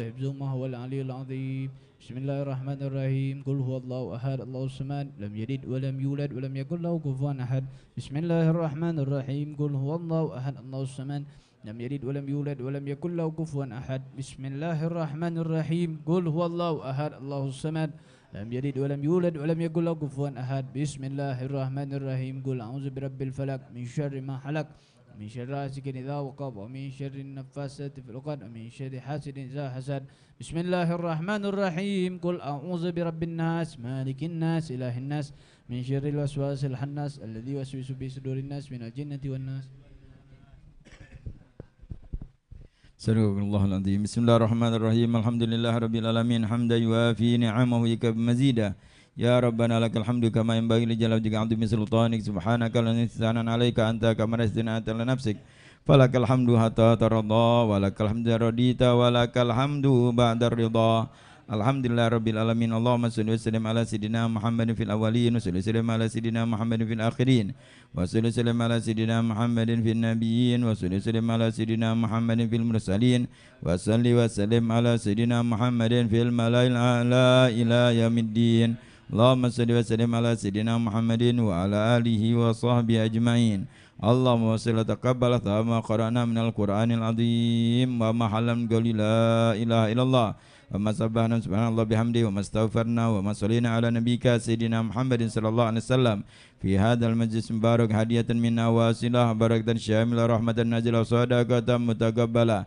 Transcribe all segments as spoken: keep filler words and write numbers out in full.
حفظه وهو العلي العظيم. بسم الله الرحمن الرحيم. قل هو الله أحد، الله الصمد، لم يلد ولم يولد ولم يكن له كفوا أحد. بسم الله الرحمن الرحيم. قل هو الله أحد، الله الصمد، لم يلد ولم يولد ولم يكن له كفوا أحد. بسم الله الرحمن الرحيم. قل هو الله أحد، الله الصمد، لم يلد ولم يولد ولم يكن له كفوا أحد. بسم الله الرحمن الرحيم. قل أعوذ برب الفلق، من شر ما خلق، ومن شر غاسق إذا وقب، ومن شر النفاثات في العقد، ومن شر حاسد إذا حسد. بسم الله الرحمن الرحيم. قل أعوذ برب الناس، مالك الناس، إله الناس، من شر الوسواس الخناس، الذي يوسوس في صدور الناس، من الجنة والناس. صدق الله العظيم. بسم الله الرحمن الرحيم. الحمد لله رب العالمين، حمدا يوافي نعمه ويكافئ مزيده. يا ربنا لك الحمد كما ينبغي لجلال وجهك وعظيم سلطانك. سبحانك لا نحصي ثناء عليك أنت كما أثنيت على نفسك. فلك الحمد حتى ترضى، ولك الحمد إذا رضيت، ولك الحمد بعد الرضا. الحمد لله رب العالمين. اللهم صل وسلم على سيدنا محمد في الأولين، وصل وسلم على سيدنا محمد في الآخرين، وصل وسلم على سيدنا محمد في النبيين، وصل وسلم على سيدنا محمد في المرسلين، وصل وسلم على سيدنا محمد في الملأ الأعلى إلى يوم الدين. اللهم صل وسلم على سيدنا محمد وعلى آله وصحبه أجمعين. اللهم صل وتقبل ثواب ما قرأنا من القرآن العظيم وما حلمنا بقول لا إله إلا الله وما سبحنا سبحان الله بحمده وما استغفرنا وما صلينا على نبيك سيدنا محمد صلى الله عليه وسلم في هذا المجلس المبارك هدية منا واصلة بركة شاملة رحمة نازلة صدقة متقبلة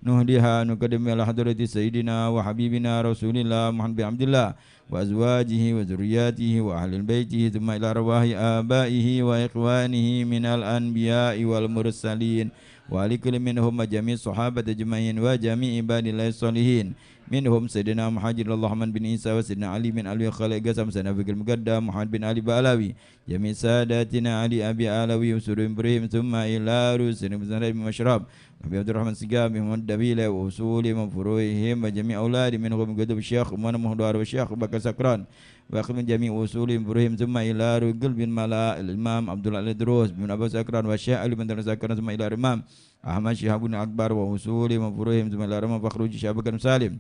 نهديها نقدم إلى حضرة سيدنا وحبيبنا رسول الله محمد بن عبد الله وأزواجه وذرياته وأهل بيته ثم إلى أرواح آبائه وإخوانه من الأنبياء والمرسلين وآل كل منهم وجميع الصحابة أجمعين وجميع عباد الله الصالحين منهم سيدنا محمد رضي الله عنه بن عيسى وسيدنا علي بن علوي خالق قسم سيدنا فقيه المقدم محمد بن علي بعلوي جميع ساداتنا علي أبي علوي وسرور برهم ثم إلى رؤوس المشرب أبي عبد الرحمن سقام محمد دبيلة وأصولهم وفروعهم وجميع أولاد منهم قطب الشيخ محمد مهدار والشيخ بكر سكران وأخذ من جميع أصولهم وفروعهم ثم إلى رؤوس قلب الملا الإمام عبد الله الإدروس بن أبو سكران والشيخ علي بن سكران ثم إلى الإمام أحمد شهاب الدين أكبر وأصولهم وفروعهم ثم إلى الإمام فخر الدين شهاب بن سالم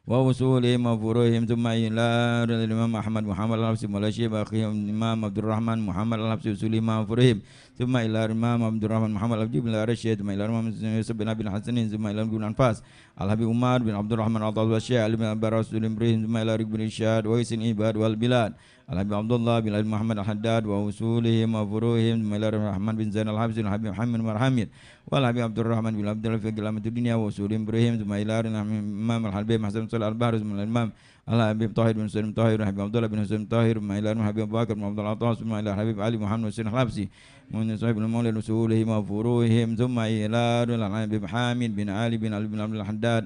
وأصولهم وفروعهم ثم إلى الإمام أحمد محمد الحفصي مولاي الشيخ أخيهم الإمام عبد الرحمن محمد الحفصي أصولهم وفروعهم ثم إلى الإمام عبد الرحمن محمد الحفصي بن الرشيد ثم إلى الإمام يوسف بن أبي الحسن ثم إلى ابن عباس الحبيب عمر بن عبد الرحمن العطاس والشيخ علي بن عباس أصولهم وفروعهم ثم إلى ركب الإرشاد ويس العباد والبلاد الحبيب عبد الله بن أبي محمد الحداد وأصولهم وفروعهم ثم إلى الرحمن بن زين الحفصي الحبيب محمد بن حميد والحبيب عبد الرحمن بن عبد الله فقيه أمة الدنيا وأصولهم وفروعهم ثم إلى الإمام الحبيب حسن صالح البحر ثم إلى الإمام الحبيب طاهر بن سليم طاهر الحبيب عبد الله بن حسين طاهر ثم إلى الحبيب أبو بكر بن عبد الله طاهر ثم إلى الحبيب علي محمد حسين الحفصي من صاحب المولى وأصولهم وفروعهم ثم إلى الحبيب حامد بن علي بن علي بن عبد الحداد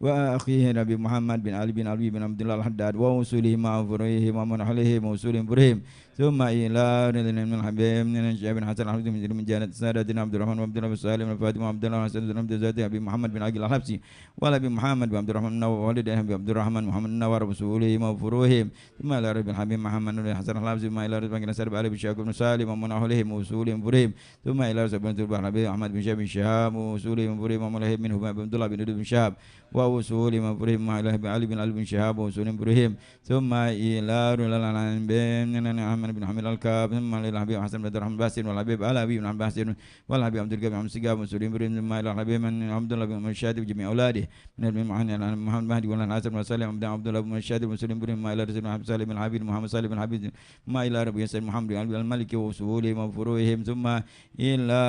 وأخيه الحبيب محمد بن علي بن علي بن عبد الله الحداد وأصولهم وفروعهم ومن حولهم وأصولهم وفروعهم ثم إلى رضي الله من الحبيب من الشيخ بن حسن الحفصي من جنة سادتنا عبد الرحمن وعبد الله بن سالم وفاطمة وعبد الله حسن بن عبد الزاهد أبي محمد بن عقيل الحفصي والأبي محمد بن عبد الرحمن النوار والد أبي عبد الرحمن محمد النوار وأصولهم وفروعهم ثم إلى ربي الحبيب محمد بن حسن الحفصي ثم إلى ربي بن سالم أبي الشيخ بن سالم ومن حولهم وأصولهم وفروعهم ثم إلى ربي الحبيب أحمد بن شهاب بن شهاب وأصولهم وفروعهم ومن حولهم منهم عبد الله بن عبد بن شهاب وأصولهم وفروعهم ثم إلى ربي علي بن علي بن شهاب وأصولهم وفروعهم ثم إلى رلال العالمين أحمد بن حميد الكاب ثم إلى الحبيب حسن بن عبد الرحمن باسل والحبيب علوي بن عباس والحبيب عبد القوي بن سقام وسليم بن ثم إلى الحبيب من عبد الله بن مرشد وجميع أولاده من محمد المهدي ولا الحسن وسلم عبد عبد الله بن مرشد وسليم بن ما إلى رسول محمد سالم الحبيب محمد سالم الحبيب ما إلى ربي يسلم محمد الملك وأصولهم وفروعهم ثم إلى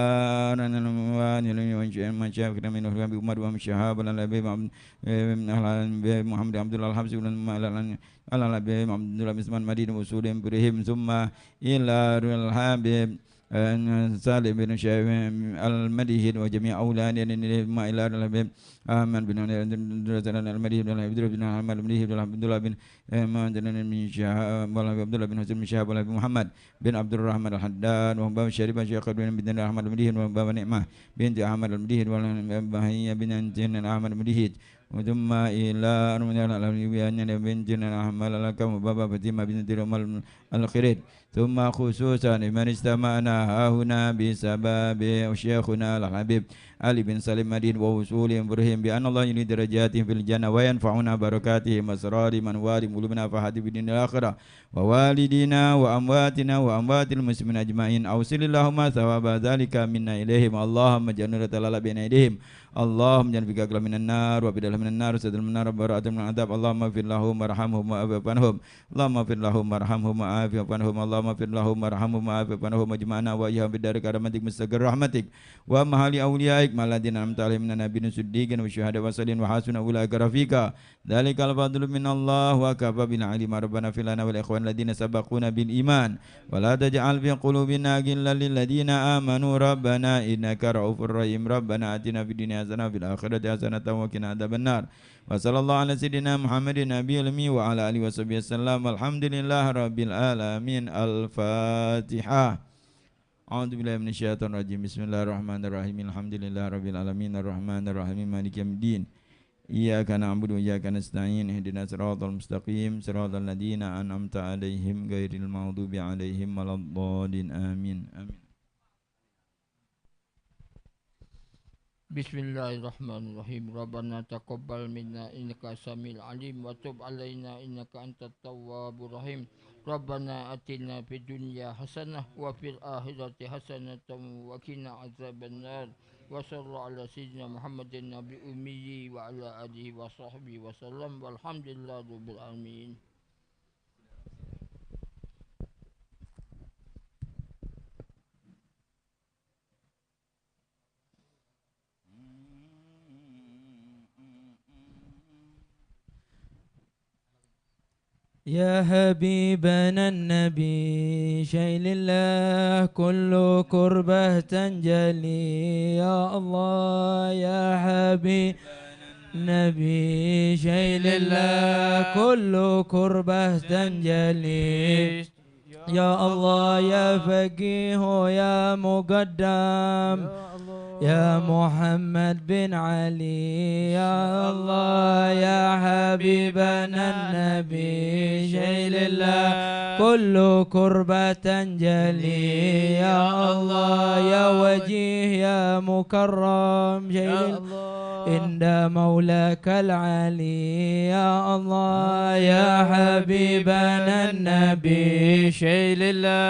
من شاء من شاء من شهاب الحبيب عمر بن شهاب الحبيب محمد عبد الله الحبيب عبد الله بن عثمان المديني وأصولهم برهم ثم إلى الحبيب سالم بن شعيب المديني وجميع أولاده ثم إلى الحبيب أحمد بن المديني بن أحمد المديني بن عبد الله بن شهاب والحبيب عبد الله بن حسين بن شهاب والحبيب محمد بن عبد الرحمن الحداد وأبا شريف الشيخ بن بن أحمد المديني وأبا نعمة بنت أحمد المديني وأبا هي بن أحمد المديني ثم إلى أرملة الألوية بنت الأحمر الأكرم بابا فاطمة بنت الأمر الخريج. ثم خصوصا لمن اجتمعنا هاهنا بسبب شيخنا الحبيب علي بن سالم مدين ووصولهم برهم بأن الله يعلي درجاتهم في الجنة وينفعنا بركاتهم أسرار من والي قلوبنا فهد في الدنيا والآخرة ووالدينا وأمواتنا وأموات المسلمين أجمعين. أوصل اللهم ثواب ذلك منا إليهم. اللهم اجعل نورك تلألأ بين أيديهم. اللهم اجعل فيك أقلام من النار وفي داخلهم من النار وسد من النار وبراءة من العذاب. اللهم اغفر لهم وارحمهم وعافهم. اللهم اغفر لهم وارحمهم وعافهم وعافهم. اللهم اغفر لهم وارحمهم وعافهم وعافهم واجمعنا وإياهم في دار كرامتك مستقر رحمتك ومع أوليائك مع الذين أنعمت عليهم من النبيين والصديقين والشهداء والصالحين وحسن أولئك رفيقا. ذلك الفضل من الله وكفى بالله عليما. ربنا اغفر لنا ولإخواننا الذين سبقونا بالإيمان ولا تجعل في قلوبنا غلا للذين آمنوا ربنا إنك رءوف رحيم. ربنا آتنا في الدنيا حسنة وفي الآخرة حسنة وقنا عذاب النار. وصلى الله على سيدنا محمد النبي الأمي وعلى آله وصحبه وسلم. والحمد لله رب العالمين. الفاتحة. أعوذ بالله من الشيطان الرجيم. بسم الله الرحمن الرحيم. الحمد لله رب العالمين. الرحمن الرحيم. مالك يوم الدين. إياك نعبد وإياك نستعين. اهدنا الصراط المستقيم. صراط الذين أنعمت عليهم غير المغضوب عليهم ولا الضالين. آمين. آمين. بسم الله الرحمن الرحيم. ربنا تقبل منا إنك سميع العليم وتب علينا إنك أنت التواب الرحيم. ربنا آتنا في الدنيا حسنة وفي الآخرة حسنة وقنا عذاب النار. وصلى الله على سيدنا محمد النبي الأمي وعلى آله وصحبه وسلم. والحمد لله رب العالمين. يا حبيبنا النبي شيل الله كل كربة تنجلي. يا الله يا حبيبنا النبي شيل الله كل كربة تنجلي. يا الله يا فقيه يا مقدم يا محمد بن علي. يا الله يا حبيبنا النبي شيل الله كل كربة تنجلي. يا الله يا وجيه يا مكرم شيل الله عند مولاك العلي. يا الله يا حبيبنا النبي شيل الله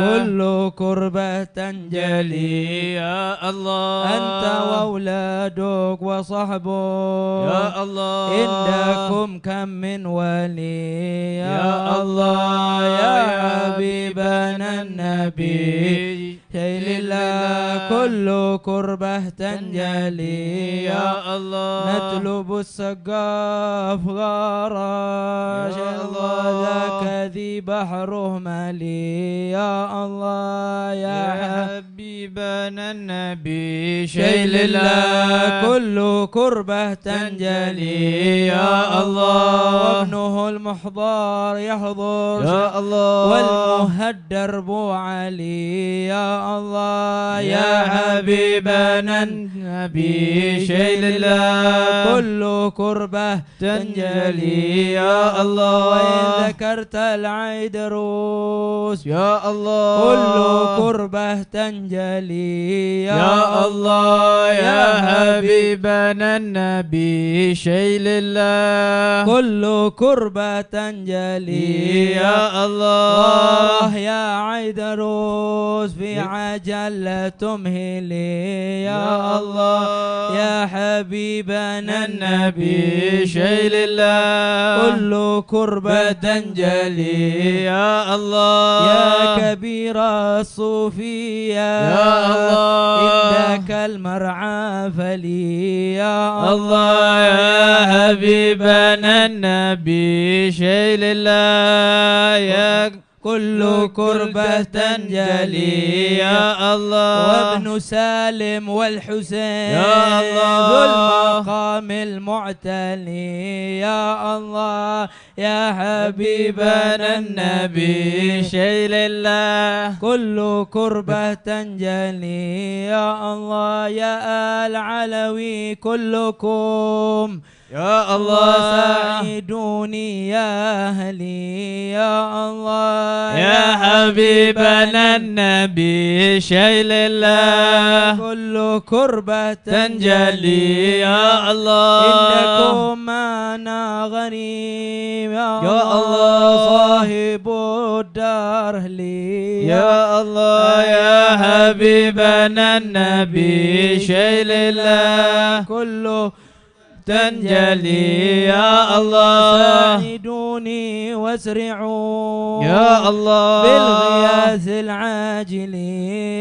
كل كربة تنجلي. يا الله أنت وأولادك وصحبك. يا الله عندكم كم من ولي. يا الله يا حبيبنا النبي شيل الله كل كربة تنجلي. يا الله نطلب السقاف غارا. يا الله ذاك ذي بحره ملي. يا الله يا يا حبيبنا النبي شيل الله كل كربة تنجلي. يا الله وابنه المحضار يحضر. يا الله والمهدي درب علي. يا الله يا حبيبنا النبي شيل الله كل كربة تنجلي. يا الله وإن ذكرت العيدروس يا الله كل كربة تنجلي. يا يا الله يا حبيبنا النبي شيل الله كل كربة تنجلي. يا الله يا عيدروس في عجل لا تمهلي. يا يا الله يا حبيبنا النبي شيل الله كل كربة تنجلي. يا الله يا كبير الصوفية يا الله عندك المرعى فلي. يا الله يا حبيبنا النبي شيل الله يا كل كربة تنجلي. يا الله وابن سالم والحسين يا الله ذو المقام المعتلي. يا الله يا حبيبنا النبي شيل الله كل كربة تنجلي. يا الله يا آل علوي كلكم يا الله. وساعدوني يا أهلي يا الله. يا حبيبنا النبي شيل الله. كل كربة تنجلي يا الله. إنكم أنا غريب يا يا الله. الله. صاحب الدار لي يا الله. يا حبيبنا النبي شيل الله. كل تنجلي يا الله. ساعدوني واسرعوا يا الله. بالغياث العاجل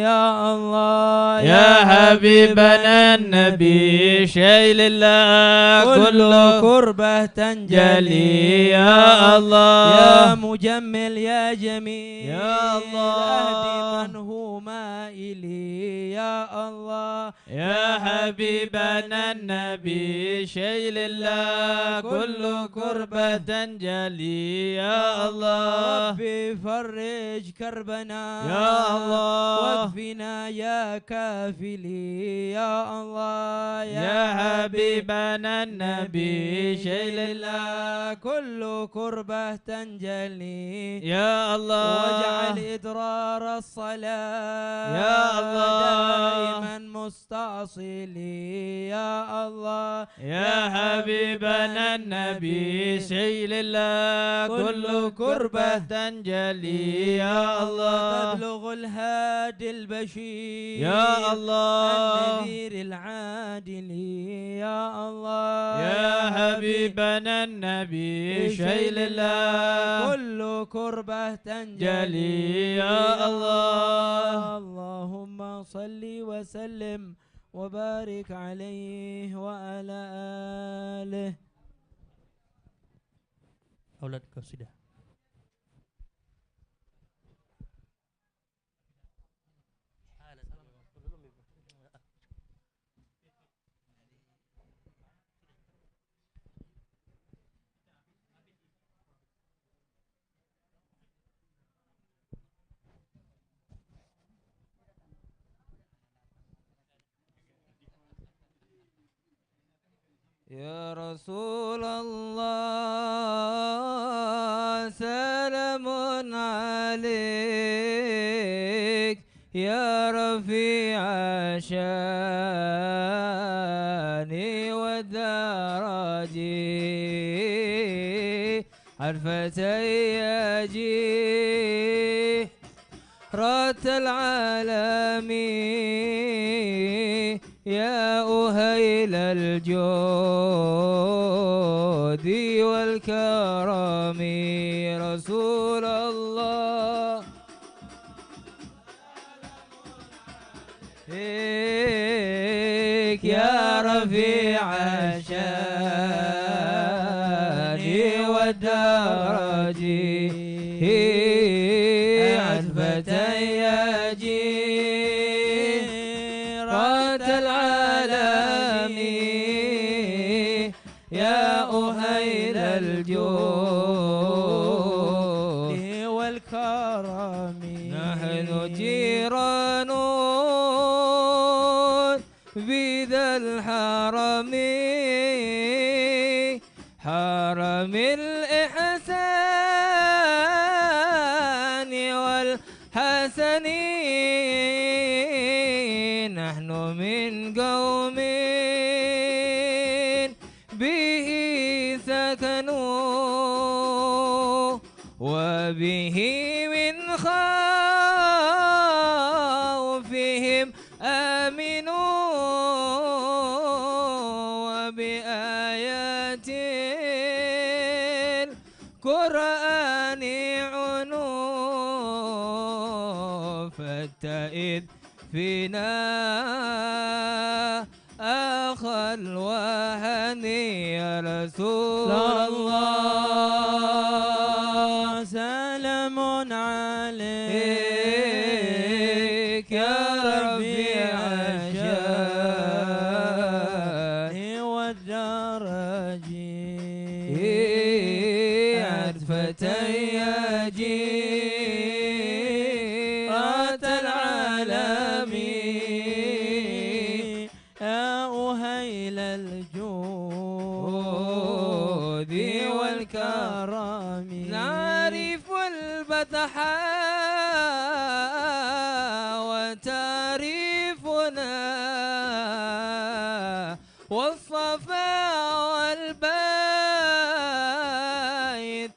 يا الله. يا حبيبنا النبي شيل الله. كل كل كربة تنجلي يا الله. يا مجمل يا جميل يا الله. اهد من هو مائلي يا الله. يا حبيبنا النبي شيل الله. كل كربة تنجلي يا الله. ربي فرج كربنا يا الله. واكفنا يا كافلي يا الله. يا يا حبيبنا النبي شيل الله. كل كربة تنجلي يا الله. واجعل إدرار الصلاة يا الله. دائما مستأصلي يا الله. يا حبيبنا النبي شيل الله. كل كل كربة كربة تنجلي يا الله. تبلغ الهادي البشير يا الله. النذير العادل يا الله. يا حبيبنا النبي شيل الله. كل كربة تنجلي يا الله. اللهم صل وسلم وبارك عليه وعلى آله. أولاد قصيدة. يا رسول الله، سلام عليك، يا رفيع الشان والدرج. عن فتى يجي رات العالم، يا أهيل الجود والكرم. رسول الله، فيك يا رفيع الشان والدرج، عتبة يا جيرة العالم، يا أهيل الجود والكرم. نحن جيران بذا الحرم، حرم الإحسان والحسن. نحن من قوم به سكنوا، وبه من خوفهم آمنوا، وبآيات القرآن عنوا، فاتئذ فينا أخا الوهن. يا رسول الله، سلام عليك يا رفيع الشان والدرج. عتبة يا جيرة العالم، يا أهيل الجود.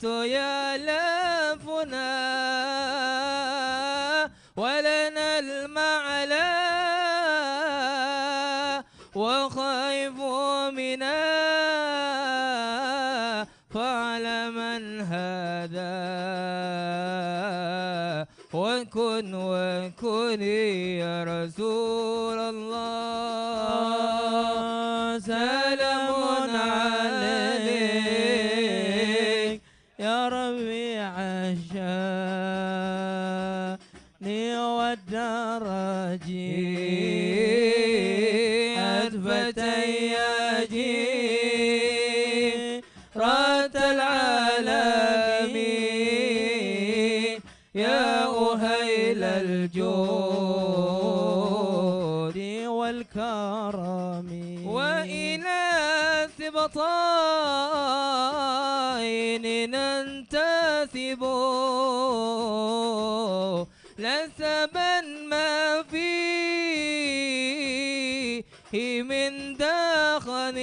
يألفنا ولنا المعلى وخيف منا فاعلم من هذا وكن وكن يا رسول الله. سلام عليك يا رفيع الشان والدرج عتبة يا جيرة العالمين يا أهيل الجود والكرم وإلى سبطين ننتسب نسبا ما فيه من دخن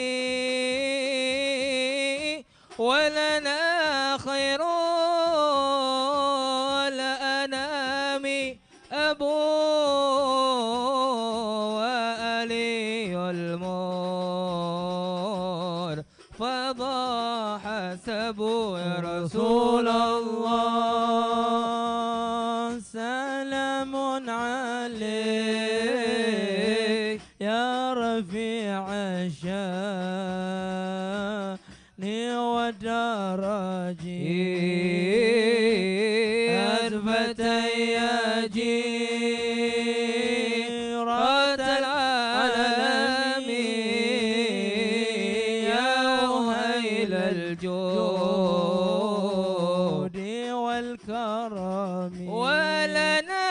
ولنا خير الأنام أبو وعلي المرتضى حسب يا رسول الله. سلام عليك يا رفيع الشان والدرج عتبة يا جيرة العالمين يا أهيل الجود والكرم ولنا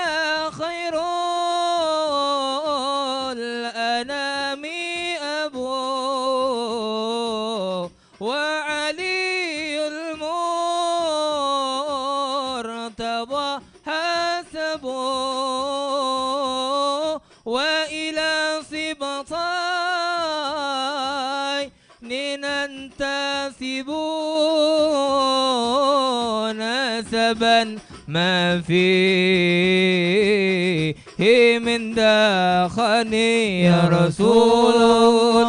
خير الأنام أبو وعلي المرتضى حسب وإلى سبطين ننتسب نسبا ما فيه من دخن يا رسول الله.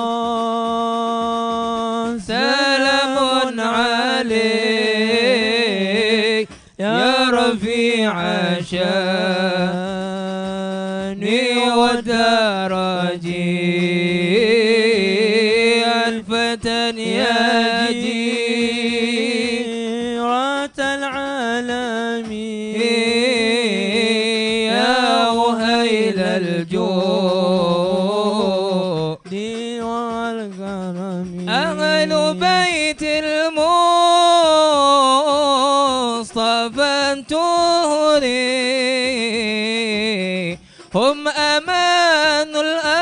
سلام عليك يا رفيع الشان والدرج ألفة يا جيرة العالمين يا أهيل الجود والكرم أهل بيت المصطفى الطهر هم أمان الأرض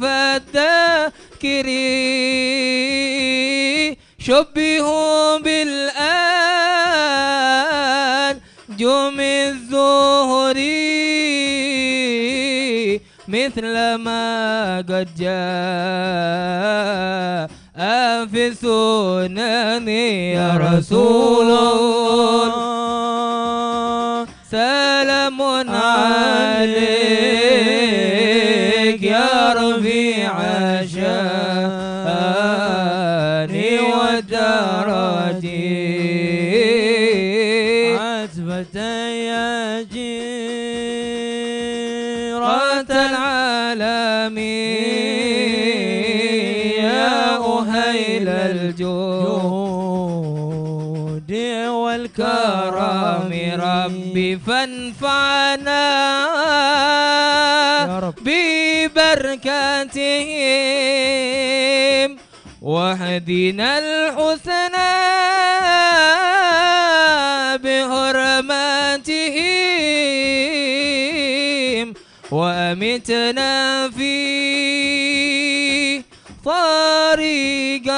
فذكر شبهوا بالأنجم الزهر مثل ما قد جاء في السنن يا رسول الله. سلام عليك يا رفيع الشان والدرج عتبة يا جيرة العالمين يا أهيل الجود والكرم رب فانفعنا يا رب. ببركتهم واهدنا الحسنى بحرمتهم وأمتنا في طريقتهم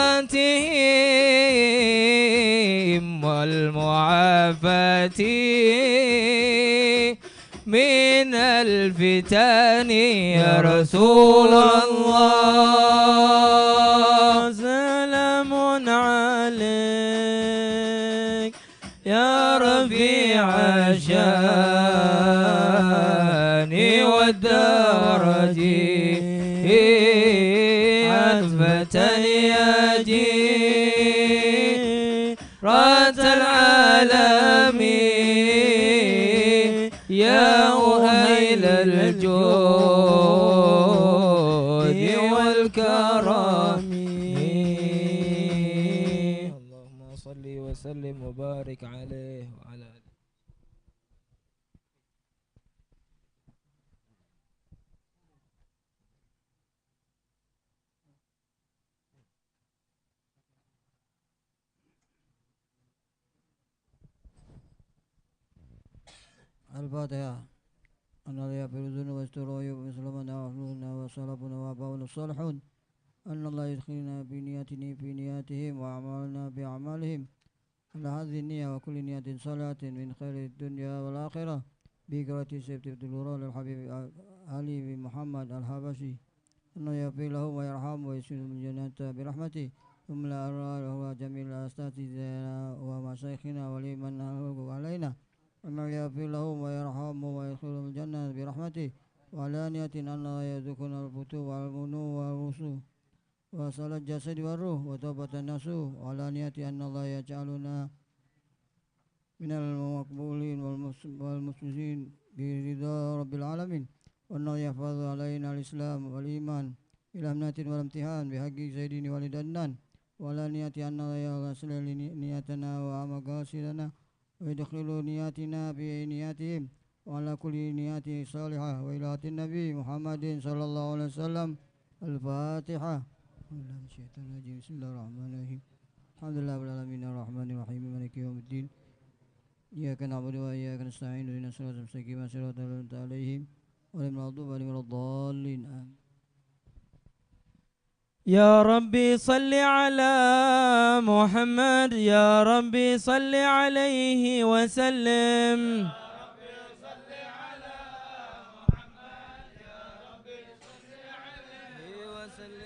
والمعافاة من الفتن يا رسول الله. سلام عشاني والدرج عتبة يا جيرة العالم يا أهيل الجود والكرم. اللهم صل وسلم وبارك عليه وعلى آله. الفاتحة. أن الله يغفر الذنوب ويستر العيوب ويصلح لنا ويصلح لنا وسلفنا وآباؤنا الصالحون. أن الله يدخلنا في نياتنا في نياتهم وأعمالنا في أعمالهم. على هذه النية وكل نية صالحة من خير الدنيا والآخرة بقراءة سيف الدلورة للحبيب علي بن محمد الحبشي. أن يغفر له ويرحمه ويدخله الجنة برحمته ثم لا أرى له جميع الأساتذة ومشايخنا ولمن نحلق علينا. أن يغفر له ويرحمه ويدخله الجنة برحمته وعلانية أن لا يذوقنا الفتور والمنو والوسو وصلاة الجسد والروح وتوبة النصوح وعلانية أن الله يجعلنا من المقبولين والمس-، والمفوزين برضا رب العالمين. وأن يحفظ علينا الإسلام والإيمان إلى منة والامتحان بحق سيدنا ولد عدنان. وعلانية أن الله يصلح نيتنا ومقاصدنا ويدخل نياتنا في نياتهم وعلى كل نية صالحة وإلى النبي محمد صلى الله عليه وسلم. الفاتحة. أعوذ بالله من الشيطان الرجيم. بسم الله الرحمن الرحيم. الحمد لله رب العالمين الرحمن الرحيم مالك يوم الدين. إياك نعبد وإياك نستعين. اهدنا الصراط المستقيم صراط الذين أنعمت عليهم غير المغضوب عليهم ولا الضالين. آمين. يا ربي صل على محمد، يا ربي صل عليه وسلم.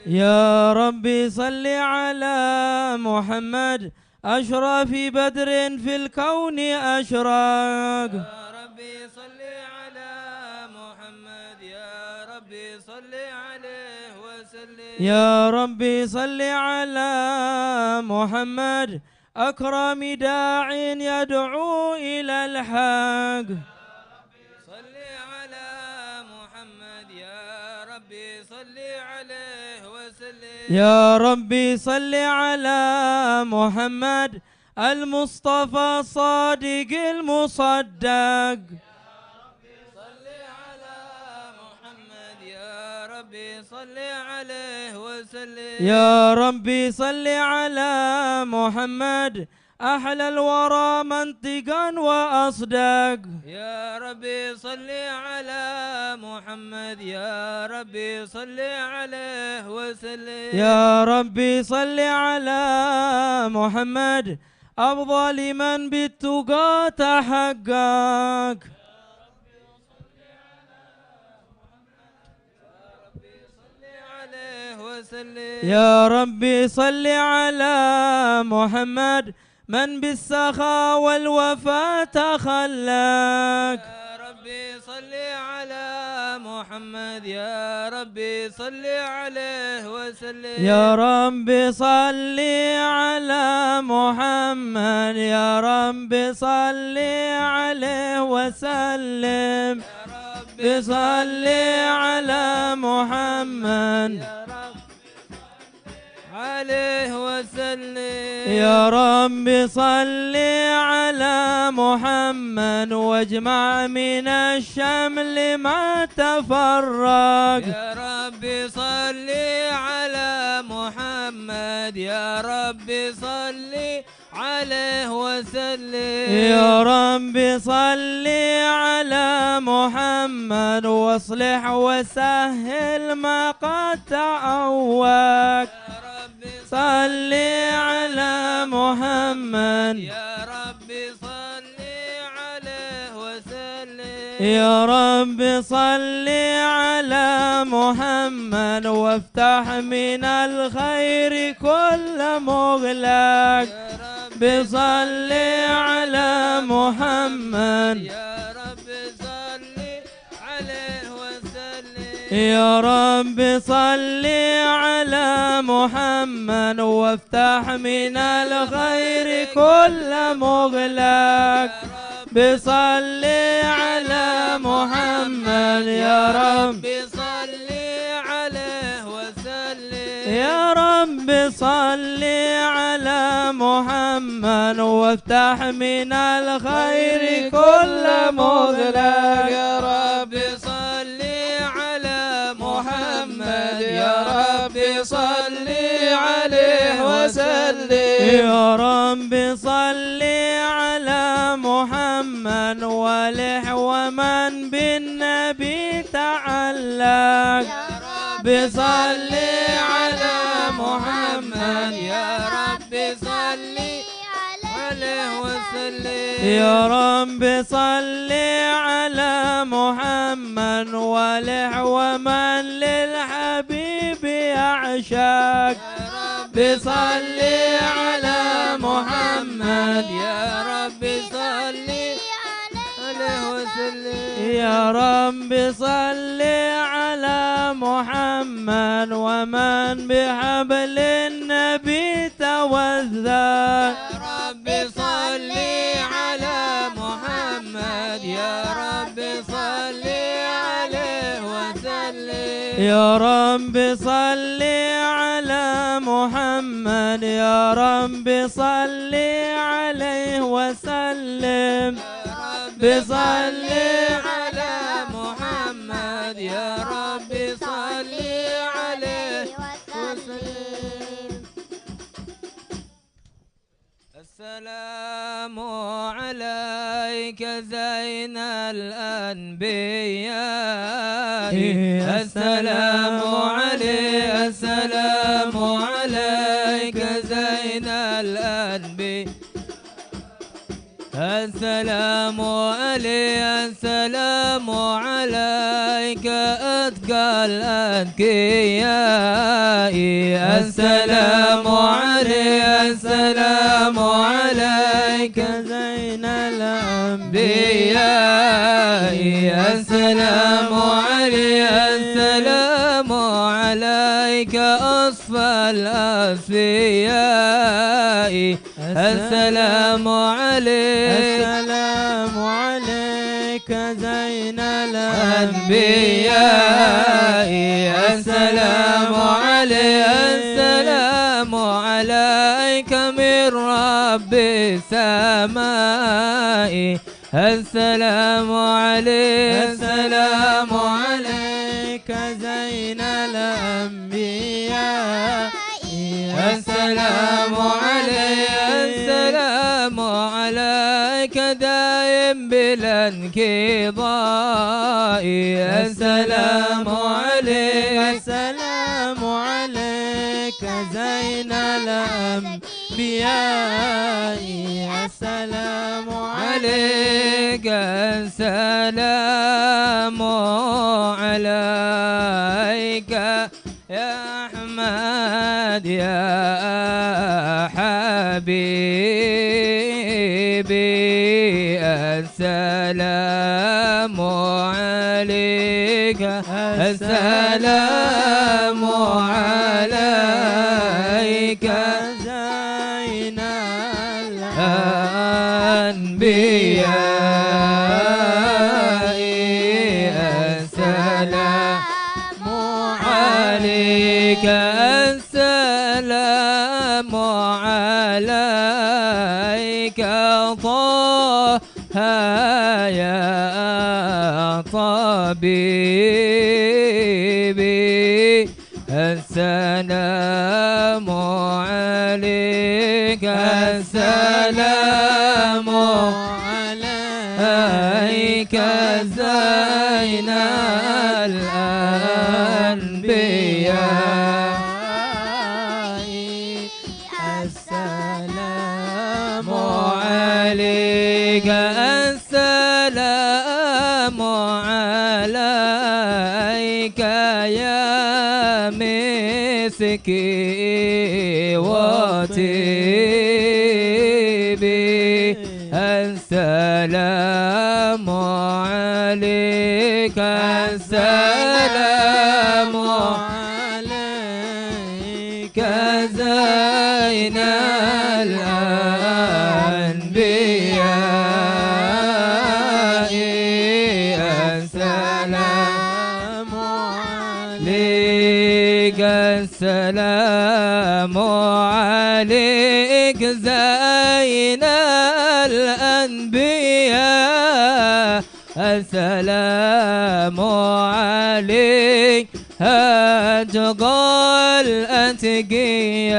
يا ربي صل على محمد، أشرف بدر في الكون أشرق. يا ربي صل على محمد، يا ربي صل عليه وسلم. يا ربي صل على محمد، أكرم داع يدعو إلى الحق. صل على محمد، يا ربي صل عليه وسلم. يا ربي صل على محمد، المصطفى الصادق المصدق. صل على محمد، يا ربي صل عليه وسلم. يا ربي صل على محمد، أحلى الورى منطقا وأصدق. يا ربي صل على محمد، يا ربي صل عليه وسلم. يا ربي صل على محمد، أفضل من بالتقى تحقق. يا ربي صل على محمد، من بالسخاء والوفاء تخلق. يا ربي صل على محمد، يا ربي صل عليه وسلم. يا رب صل على محمد، يا رب صل عليه وسلم. يا رب صل على محمد. يا رب عليه وسلم. يا رب صل على محمد واجمع من الشمل ما تفرق. يا رب صل على محمد، يا رب صل عليه وسلم. يا رب صل على محمد واصلح وسهل ما قد تعوق. يا رب صل على محمد. يا رب صل عليه وسلم. يا رب صل على محمد وافتح من الخير كل مغلق. يا رب رب صل على محمد. يا رب صل عليه وسلم. يا رب صل على محمد وافتح من الخير كل مغلق. يا رب صل على محمد. يا رب صل عليه وسلم. يا رب صل على محمد وافتح من الخير كل مغلق. يا رب صل على محمد. يا رب صل عليه وسلم. يا رب صل على محمد وآله ومن بالنبي تعلق. يا رب صل على محمد. يا رب صل عليه وسلم. يا رب صل على محمد وآله ومن للحبيب يعشق. يا رب صل على محمد. يا رب صل عليه وسلم. يا رب صل على محمد ومن بحبل النبي توثق. يا رب صل على محمد. يا رب صل عليه وسلم. يا رب صل على محمد. يا رب صل عليه وسلم. يا رب صل على محمد. يا رب صل عليه وسلم. السلام عليك زين الأنبياء. السلام عليك، السلام عليك زين الأنبياء. السلام عليك، السلام عليك أتقى الأتقياء. السلام عليك، السلام عليك زين الأنبياء. السلام عليك، السلام عليك أصفى الأصفياء. السلام عليك. السلام عليك زين الأنبياء. السلام عليك. السلام عليك من رب السماء. السلام عليك. السلام عليك زين الأنبياء. السلام عليك. السلام عليك دائم بلا انقضاء. السلام عليك. السلام عليك زين الأنبياء. الأنبياء. السلام عليك، السلام عليك يا أحمد يا حبيبي. السلام عليك، السلام عليك زين الأنبياء. السلام عليك، السلام عليك طه يا طبيبي. السلام عليك، السلام عليك زين الأنبياء. السلام عليك، السلام عليك يا مسكي وطيبي. السلام عليك، السلام عليك زين الأنبياء. السلام عليك، السلام عليك زين الأنبياء. السلام عليك أتقى الأتقياء.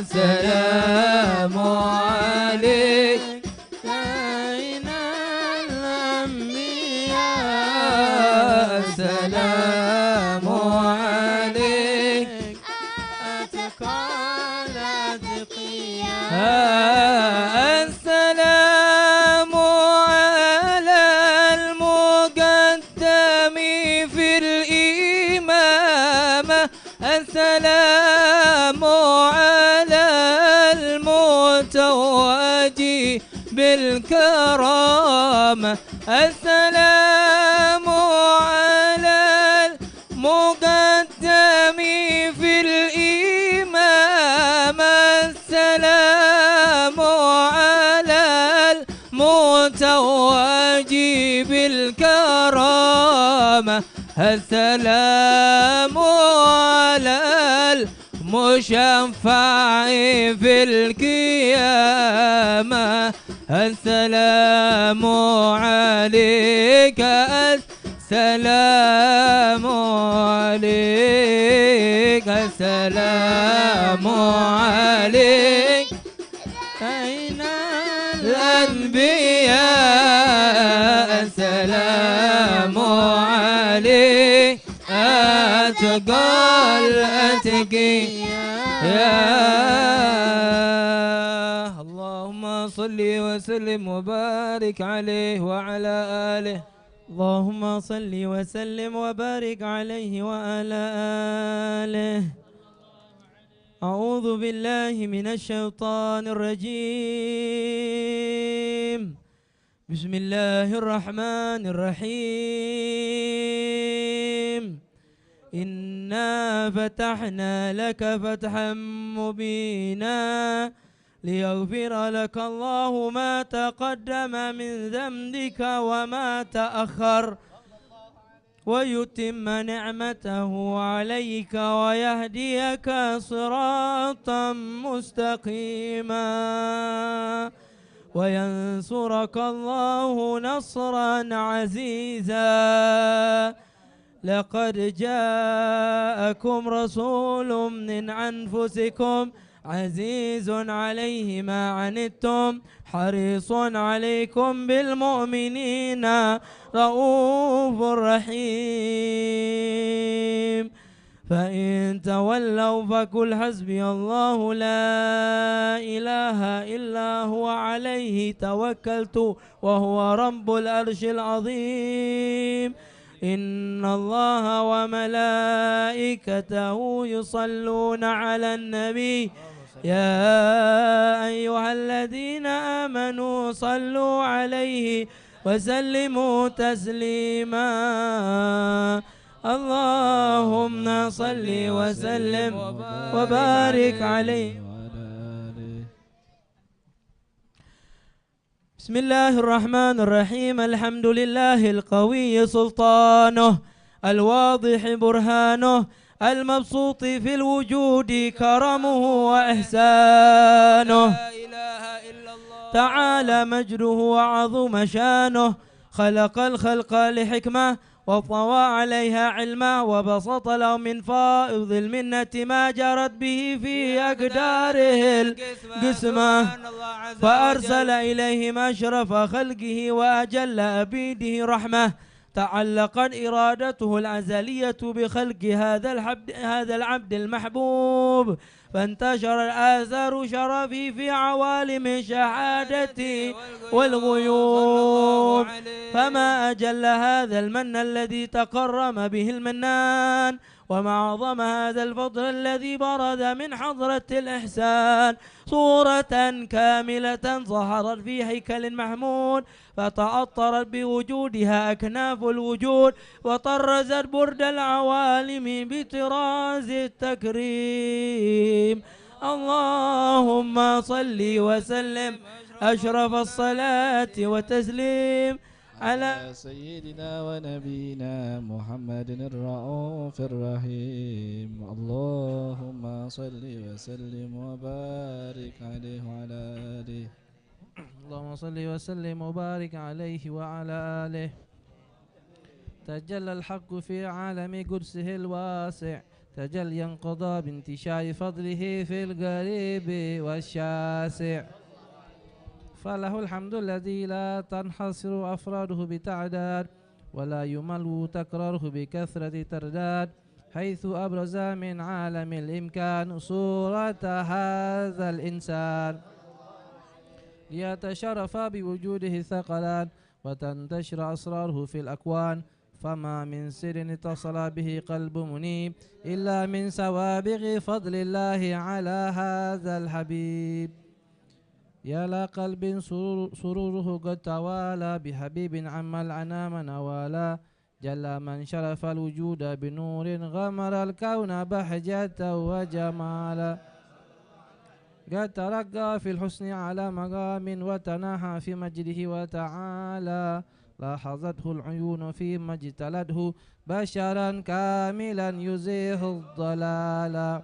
السلام عليك زين الأنبياء. السلام عليك أتقى الأتقياء. السلام على المقدم في الإمامة. السلام على المتوج بالكرامة. السلام على المقدم في الإمامة. السلام على المتوج بالكرامة. السلام على المشفع في القيامة. السلام عليك، السلام عليك، السلام عليك. أين الأنبياء؟ السلام عليك أتقى الأتقياء. اللهم صل وسلم وبارك عليه وعلى آله. اللهم صل وسلم وبارك عليه وعلى آله. أعوذ بالله من الشيطان الرجيم. بسم الله الرحمن الرحيم. إنا فتحنا لك فتحا مبينا ليغفر لك الله ما تقدم من ذنبك وما تأخر ويتم نعمته عليك ويهديك صراطا مستقيما وينصرك الله نصرا عزيزا. لقد جاءكم رسول من أنفسكم عزيز عليه ما عنتم حريص عليكم بالمؤمنين رءوف رحيم. فإن تولوا فقل حسبي الله لا إله إلا هو عليه توكلت وهو رب العرش العظيم. إن الله وملائكته يصلون على النبي. يا أيها الذين آمنوا صلوا عليه وسلموا تسليما. اللهم صل وسلم وبارك عليه. بسم الله الرحمن الرحيم. الحمد لله القوي سلطانه، الواضح برهانه، المبسوط في الوجود كرمه وإحسانه. تعالى مجده وعظم شانه. خلق الخلق لحكمة، وطوى عليها علما، وبسط له من فائض المنة ما جرت به في أقداره القسمة، فأرسل إليهم أشرف خلقه وأجل عبيده رحمة، تعلقت إرادته الأزلية بخلق هذا الحبد، هذا العبد المحبوب، فانتشرت آثار شرفه في عوالم الشهادة والغيوب. فما أجل هذا المن الذي تكرم به المنان، وما أعظم هذا الفضل الذي برز من حضرة الإحسان صورة كاملة ظهرت في هيكل محمود، فتعطرت بوجودها أكناف الوجود، وطرزت برد العوالم بطراز التكريم. اللهم صل وسلم أشرف الصلاة والتسليم على سيدنا ونبينا محمد الرؤوف الرحيم. اللهم صل وسلم وبارك عليه وعلى آله. اللهم صل وسلم وبارك عليه وعلى آله. تجلى الحق في عالم قدسه الواسع، تجليا قضى بانتشار فضله في القريب والشاسع. فله الحمد الذي لا تنحصر أفراده بتعداد، ولا يمل تكراره بكثرة ترداد، حيث أبرز من عالم الإمكان صورة هذا الإنسان، ليتشرف بوجوده الثقلان، وتنتشر أسراره في الأكوان، فما من سر اتصل به قلب منيب إلا من سوابغ فضل الله على هذا الحبيب. يا لقلب سرور-، سروره قد توالى بحبيب عم الأنام نوالا، جل من شرف الوجود بنور غمر الكون بهجة وجمالا. قد ترقى في الحسن على مقام وتناهى في مجده وتعالى. لاحظته العيون فيما اجتلته بشرا كاملا يزيح الضلالا.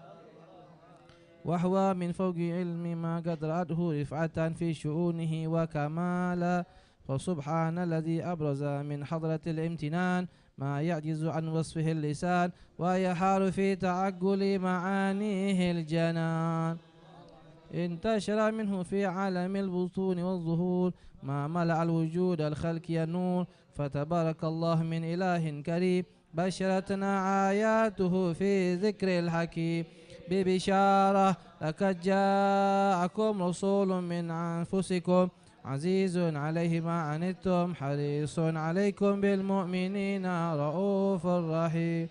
وهو من فوق علم ما قد رأته رفعة في شؤونه وكمالا. فسبحان الذي أبرز من حضرة الامتنان ما يعجز عن وصفه اللسان ويحار في تعقل معانيه الجنان. انتشر منه في عالم البطون والظهور ما ملأ الوجود الخلقي النور، فتبارك الله من إله كريم، بشرتنا آياته في ذكر الحكيم ببشارة: لقد جاءكم رسول من أنفسكم عزيز عليه ما عنتم حريص عليكم بالمؤمنين رءوف رحيم.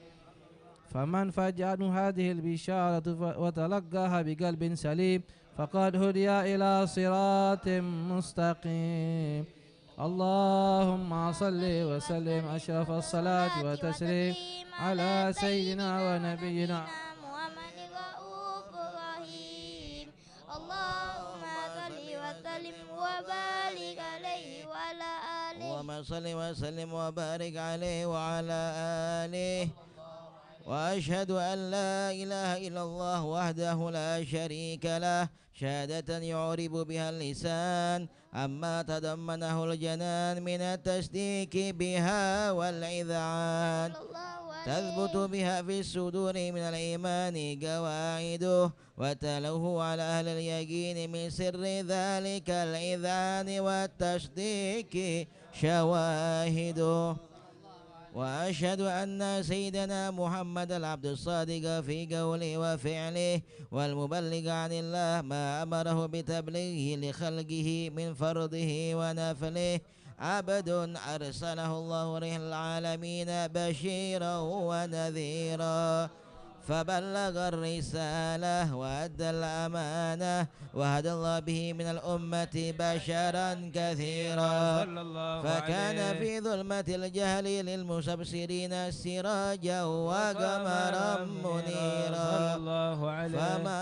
فمن فاجأته هذه البشارة ف-، وتلقاها بقلب سليم فقد هدي إلى صراط مستقيم. اللهم صل وسلم أشرف الصلاة والتسليم على سيدنا ونبينا محمد الرؤوف الرحيم. اللهم صل وسلم وبارك عليه وعلى آله. اللهم صل وسلم وبارك عليه وعلى آله. وأشهد أن لا إله إلا الله وحده لا شريك له، شهادة يعرب بها اللسان عما تضمنه الجنان من التصديق بها والإذعان. صلى الله عليه. تثبت بها في الصدور من الإيمان قواعده، وتلوح على أهل اليقين من سر ذلك الإذعان والتصديق شواهده. وأشهد أن سيدنا محمد العبد الصادق في قوله وفعله، والمبلغ عن الله ما أمره بتبليغه لخلقه من فرضه ونفله، عبد أرسله الله إلى العالمين بشيرا ونذيرا، فبلغ الرسالة وأدى الأمانة، وهدى الله به من الأمة بشرا كثيرا، صلى الله فكان عليه. في ظلمة الجهل للمستبصرين سراجا وقمرا منيرا، صلى الله عليه. فما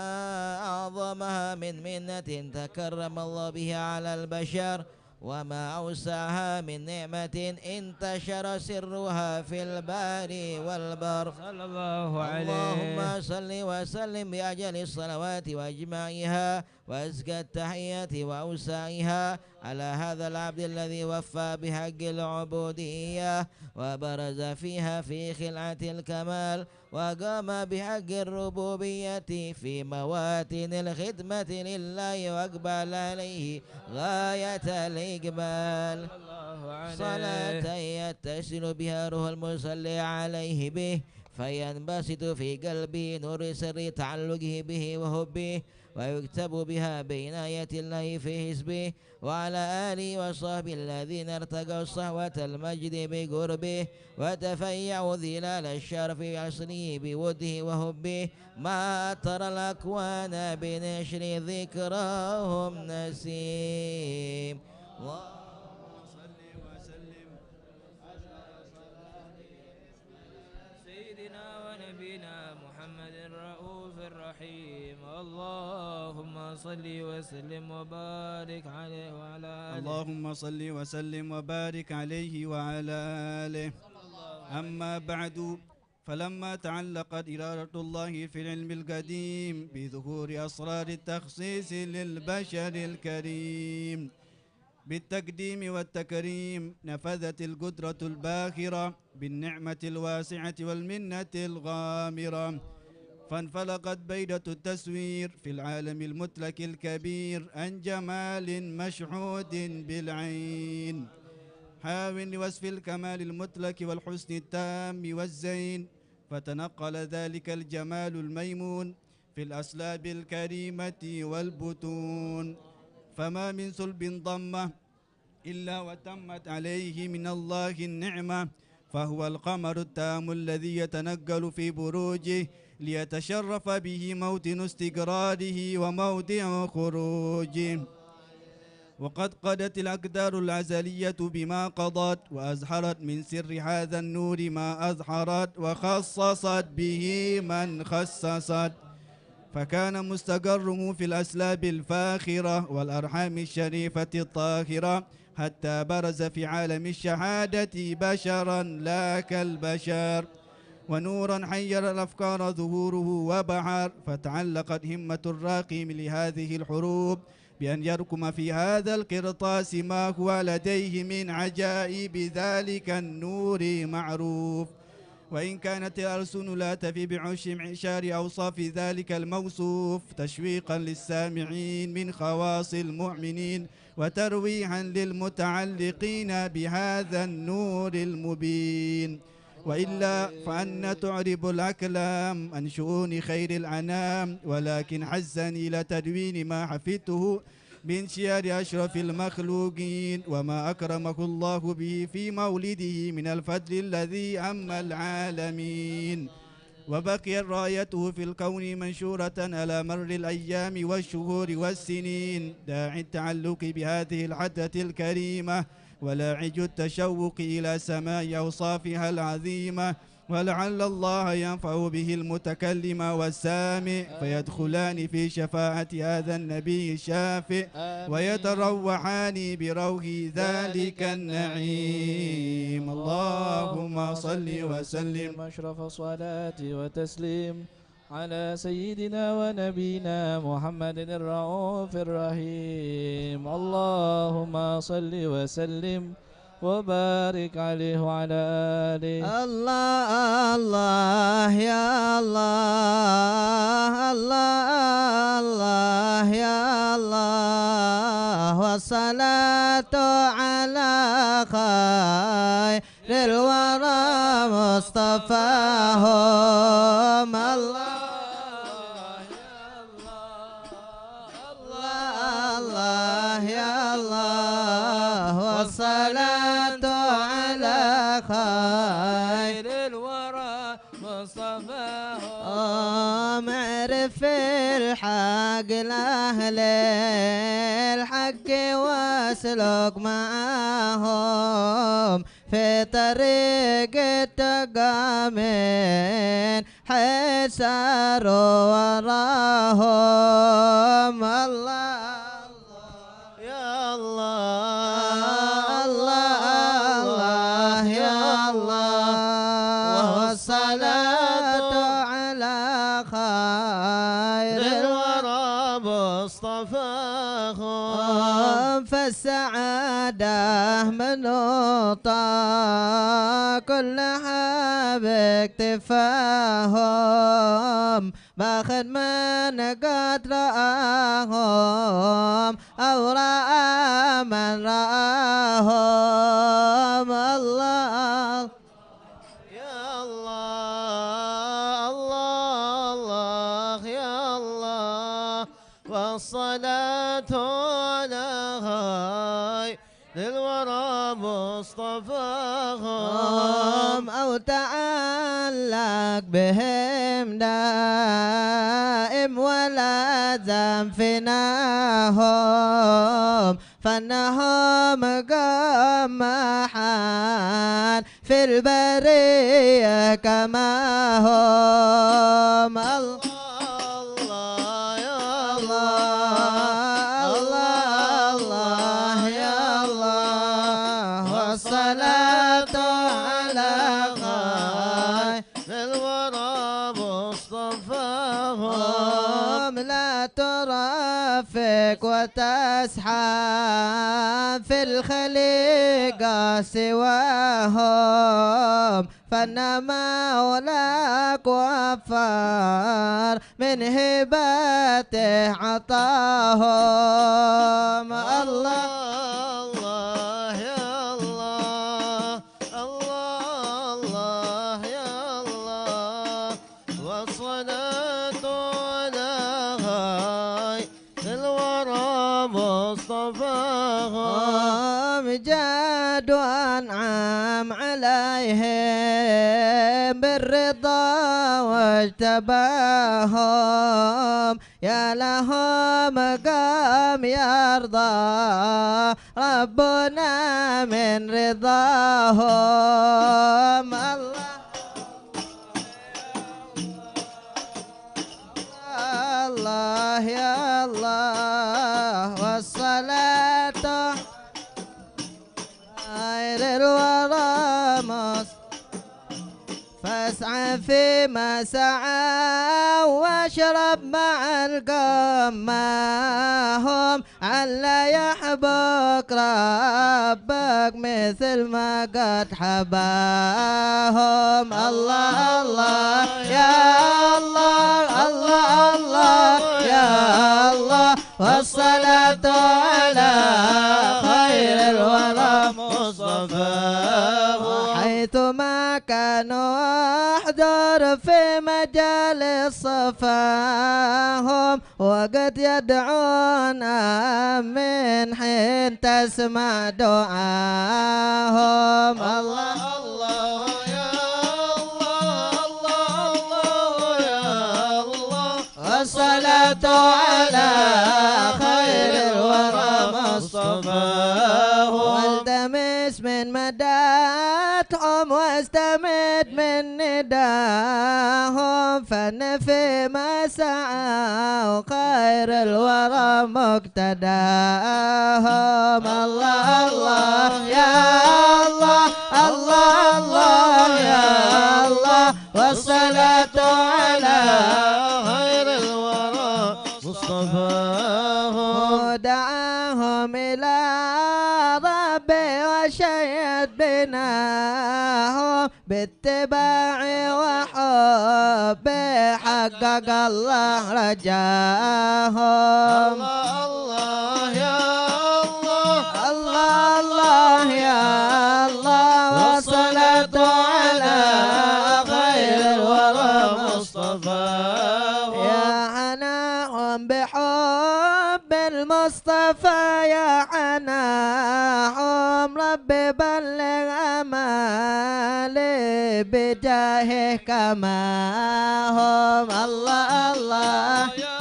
أعظمها من منة تكرم الله بها على البشر، وما أوسعها من نعمة انتشر سرها في البحر والبر. صلى الله عليه. اللهم صل وسلم بأجل الصلوات وأجمعها وأزكى التحيات وأوسعها على هذا العبد الذي وفى بحق العبودية وبرز فيها في خلعة الكمال وقام بحق الربوبية في مواطن الخدمة لله وأقبل عليه غاية الإقبال. صلى الله عليه. صلاة يتصل بها روح المصلي عليه به فينبسط في قلبه نور سر تعلقه به وحبه، ويكتب بها بعناية الله في حزبه، وعلى آله وصحبه الذين ارتقوا صحوة المجد بقربه، وتفيأوا ظلال الشرف بوصله بوده وحبه، ما عطر الأكوان بنشر ذكرهم نسيم. اللهم صل وسلم على سيدنا ونبينا محمد الرؤوف الرحيم. اللهم صل وسلم وبارك عليه وعلى آله. اللهم صل وسلم وبارك عليه وعلى آله. أما بعد، فلما تعلقت إرادة الله في العلم القديم بظهور أسرار التخصيص للبشر الكريم بالتقديم والتكريم، نفذت القدرة الباهرة بالنعمة الواسعة والمنة الغامرة، فانفلقت بيضة التصوير في العالم المطلق الكبير عن جمال مشهود بالعين، حاو لوصف الكمال المطلق والحسن التام والزين، فتنقل ذلك الجمال الميمون في الأصلاب الكريمة والبطون، فما من صلب ضمة إلا وتمت عليه من الله النعمة، فهو القمر التام الذي يتنقل في بروجه ليتشرف به موطن استقراره وموضع خروجه. وقد قضت الأقدار الأزلية بما قضت، وأظهرت من سر هذا النور ما أظهرت، وخصصت به من خصصت، فكان مستقره في الأصلاب الفاخرة والأرحام الشريفة الطاهرة، حتى برز في عالم الشهادة بشرا لا كالبشر، ونورا حير الأفكار ظهوره وبحر، فتعلقت همة الراقم لهذه الحروب بأن يرقم في هذا القرطاس ما هو لديه من عجائب ذلك النور معروف. وإن كانت الألسن لا تفي بعش معشار أوصاف ذلك الموصوف، تشويقا للسامعين من خواص المؤمنين، وترويحا للمتعلقين بهذا النور المبين. وإلا فأن تعرب الأقلام عن شؤون خير الأنام، ولكن حزني إلى تدوين ما حفظته من شعر أشرف المخلوقين، وما أكرمه الله به في مولده من الفضل الذي عم العالمين، وبقيت رايته في الكون منشورة على مر الأيام والشهور والسنين، داعي التعلق بهذه الحضرة الكريمة، ولاعج التشوق إلى سماع أوصافها العظيمة، ولعل الله ينفع به المتكلم والسامع، فيدخلان في شفاعة هذا النبي الشافع، ويتروحان بروح ذلك النعيم. اللهم صل وسلم أشرف الصلاة والتسليم على سيدنا ونبينا محمد الرؤوف الرحيم. اللهم صل وسلم وبارك عليه وعلى آله. الله، الله، يا الله، الله، الله، يا الله، والصلاة على خير الورى مصطفاهم. الله، الله، الله، يا الله، والصلاة على خير الورى مصطفاهم. معرف الحق لأهل الحق واسلك معهم في طريق التقى من حيث ساروا وراهم. الله، يا الله، الله، الله، يا الله، والصلاة على خير الورى مصطفاهم. فالسعادة منوطة كلها باكتفاهم، بخت من قد رآهم أو رأى من رآهم. الله، يا الله. والصلاة على خير الورى مصطفاهم. أو تعلق بهم دائم ولازم فناهم، فانهم قمحان في البرية كما هم. الله، الله يا الله، الله، الله يا الله، والصلاة على خير الورى مصطفاهم. لا ترافق وتسحب في الخليقة سواهم، فان مولاك وفر من هبته عطاهم. الله، الله يا الله، الله، الله يا الله، والصلاة على خير الورى مصطفاهم. جاد وأنعم عليهم بالرضا واجتباهم. يا لهم كم يرضى ربنا من رضاهم. الله، الله يا الله، والصلاة خير الورى مص-، فاسعى فيما سعى واشرب مع القمة هم، عل يحبك ربك مثل ما قد حباهم. الله، الله يا الله، الله، الله يا الله، والصلاة على خير الورى مصطفاهم. حيثما كانوا احضر في مجال صفاهم، وقد يدعون من حين تسمع دعاهم. الله، الله يا الله، الله، الله يا الله، والصلاة على خير الورى مصطفاهم. والتمس من مدحهم واستمد من نداهم، فان فيما سعوا خير الورى مقتداهم. الله، الله يا الله، الله، الله يا الله، والصلاة على خير الورى مصطفاهم. دعاهم إلى ربي وشيد بناهم، باتباع وحب حقق الله رجاهم. الله، الله يا الله، الله، الله يا الله، والصلاة على خير الورى مصطفاهم. يا حناهم بحب المصطفى، يا حناهم ربي بلغ أمالي بجاهه كما هم. الله، الله يا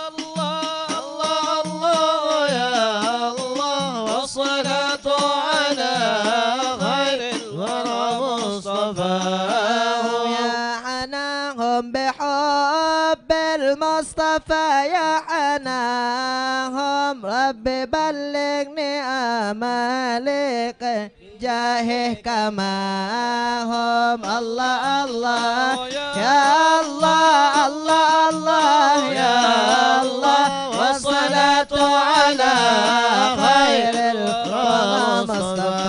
الله، الله، الله يا الله، والصلاة على خير الورى مصطفاهم. يا حناهم بحب المصطفى، يا حناهم ربي بلغني أمالي جاهه كما هم. الله، الله يا الله، الله، الله يا الله، والصلاة على خير الورى مصطفى.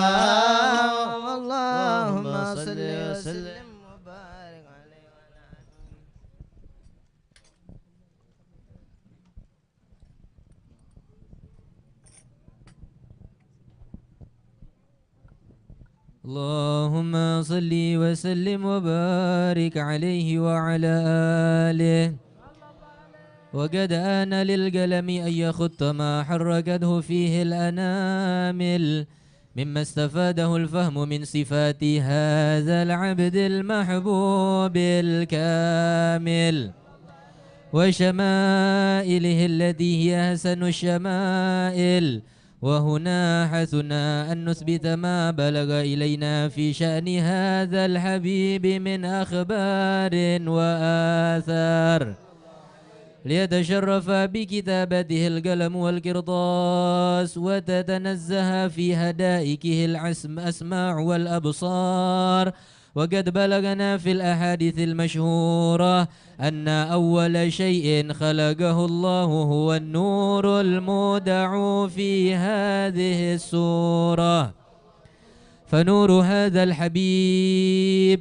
اللهم صل وسلم وبارك عليه وعلى آله. اللهم صل وسلم وبارك عليه وعلى آله. وقد آن للقلم أن يخط ما حركته فيه الأنامل مما استفاده الفهم من صفات هذا العبد المحبوب الكامل وشمائله التي هي أحسن الشمائل. وهنا حثنا أن نثبت ما بلغ إلينا في شأن هذا الحبيب من أخبار وآثار، ليتشرف بكتابته القلم والقرطاس، وتتنزه في حدائقه الأسماع والأبصار، وقد بلغنا في الأحاديث المشهورة أن أول شيء خلقه الله هو النور المودع في هذه السورة. فنور هذا الحبيب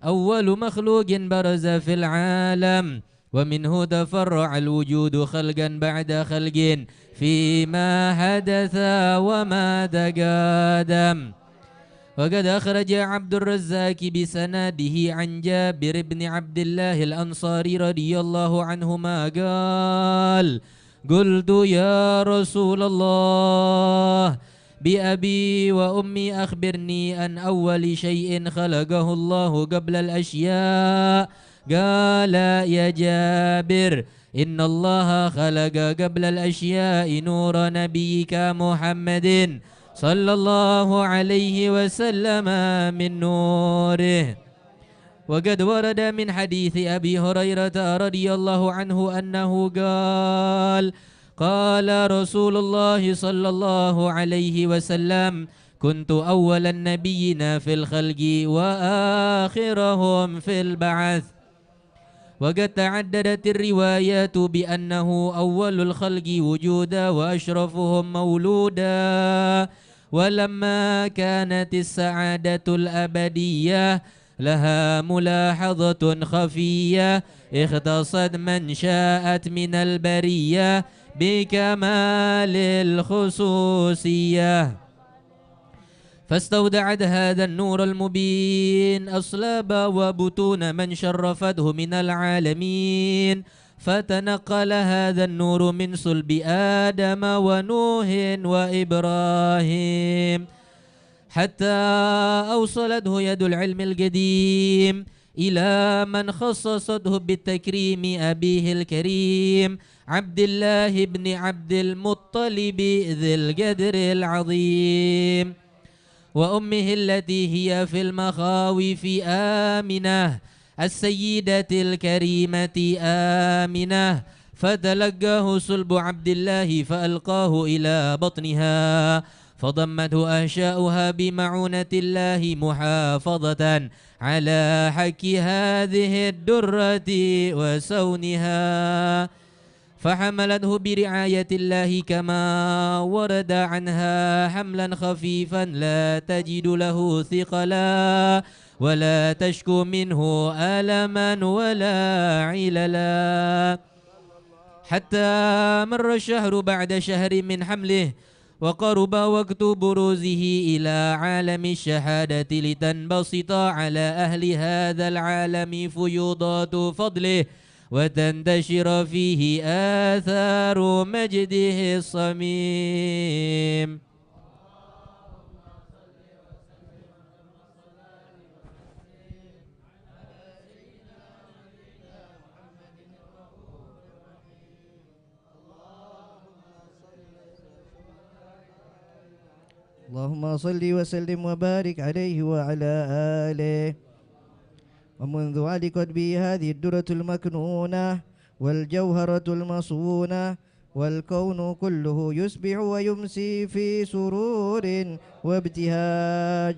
أول مخلوق برز في العالم، ومنه تفرع الوجود خلقا بعد خلق فيما حدث وما تقدم. وقد أخرج عبد الرزاق بسنده عن جابر بن عبد الله الأنصاري رضي الله عنهما قال: قلت: يا رسول الله، بأبي وأمي أخبرني عن أول شيء خلقه الله قبل الأشياء. قال: يا جابر، إن الله خلق قبل الأشياء نور نبيك محمد صلى الله عليه وسلم من نوره. وقد ورد من حديث أبي هريرة رضي الله عنه أنه قال: قال رسول الله صلى الله عليه وسلم: كنت أول النبيين في الخلق وآخرهم في البعث. وقد تعددت الروايات بأنه أول الخلق وجودا وأشرفهم مولودا. ولما كانت السعادة الأبدية لها ملاحظة خفية اختصت من شاءت من البرية بكمال الخصوصية، فاستودعت هذا النور المبين أصلاب وبطون من شرفته من العالمين، فتنقل هذا النور من صلب آدم ونوح وإبراهيم، حتى أوصلته يد العلم القديم إلى من خصصته بالتكريم أبيه الكريم عبد الله بن عبد المطلب ذي القدر العظيم، وأمه التي هي في المخاوف آمنة، السيدة الكريمة آمنة، فتلقاه صلب عبد الله فألقاه إلى بطنها، فضمته أحشاؤها بمعونة الله محافظة على حق هذه الدرة وسونها، فحملته برعاية الله كما ورد عنها حملا خفيفا لا تجد له ثقلا ولا تشكو منه ألما ولا عللا. حتى مر الشهر بعد شهر من حمله، وقرب وقت بروزه إلى عالم الشهادة، لتنبسط على أهل هذا العالم فيوضات فضله، وتنتشر فيه آثار مجده الصميم. اللهم صل وسلم وبارك عليه وعلى آله. ومنذ علقت به هذه الدرة المكنونة والجوهرة المصونة، والكون كله يصبح ويمسي في سرور وابتهاج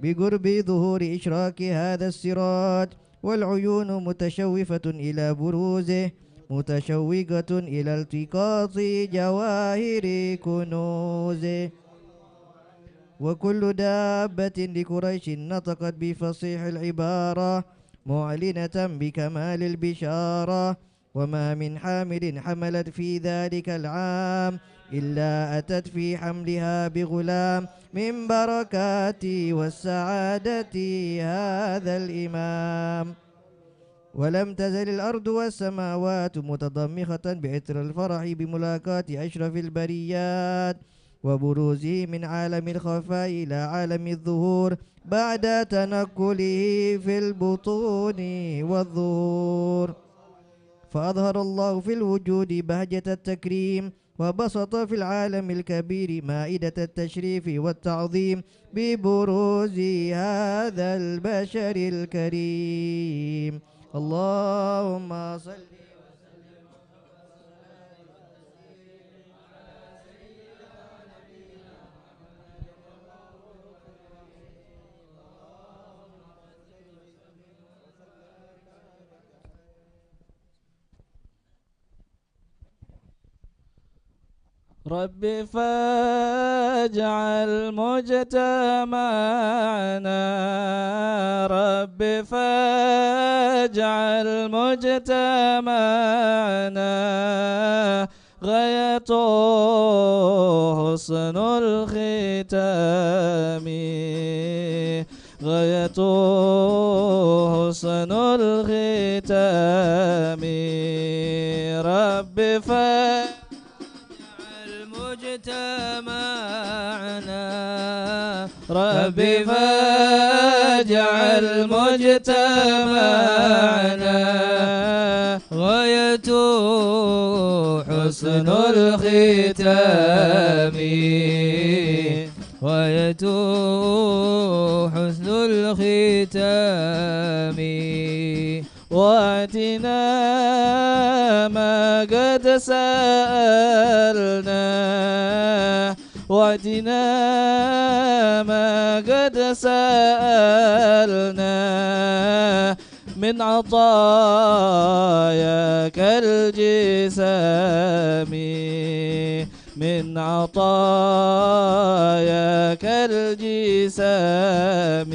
بقرب ظهور إشراق هذا السراج، والعيون متشوفة إلى بروزه، متشوقة إلى التقاط جواهر كنوزه. وكل دابة لقريش نطقت بفصيح العبارة، معلنة بكمال البشارة، وما من حامل حملت في ذلك العام إلا أتت في حملها بغلام من بركات وسعادة هذا الإمام. ولم تزل الأرض والسماوات متضمخة بعطر الفرح بملاقاة أشرف البريات وبروزه من عالم الخفاء إلى عالم الظهور بعد تنقله في البطون والظهور. فأظهر الله في الوجود بهجة التكريم، وبسط في العالم الكبير مائدة التشريف والتعظيم ببروز هذا البشر الكريم. اللهم صل رب فاجعل مجتمعنا، رب فاجعل مجتمعنا غايته حسن الختام، غايته حسن الختام. رب فاجعل مجتمعنا، رب فاجعل مجتمعنا غايته حسن الختام، غايته حسن الختام. وأعطنا ما قد سألنا، وأعطنا ما قد سألنا من عطاياك الجسام، من عطاياك الجسام.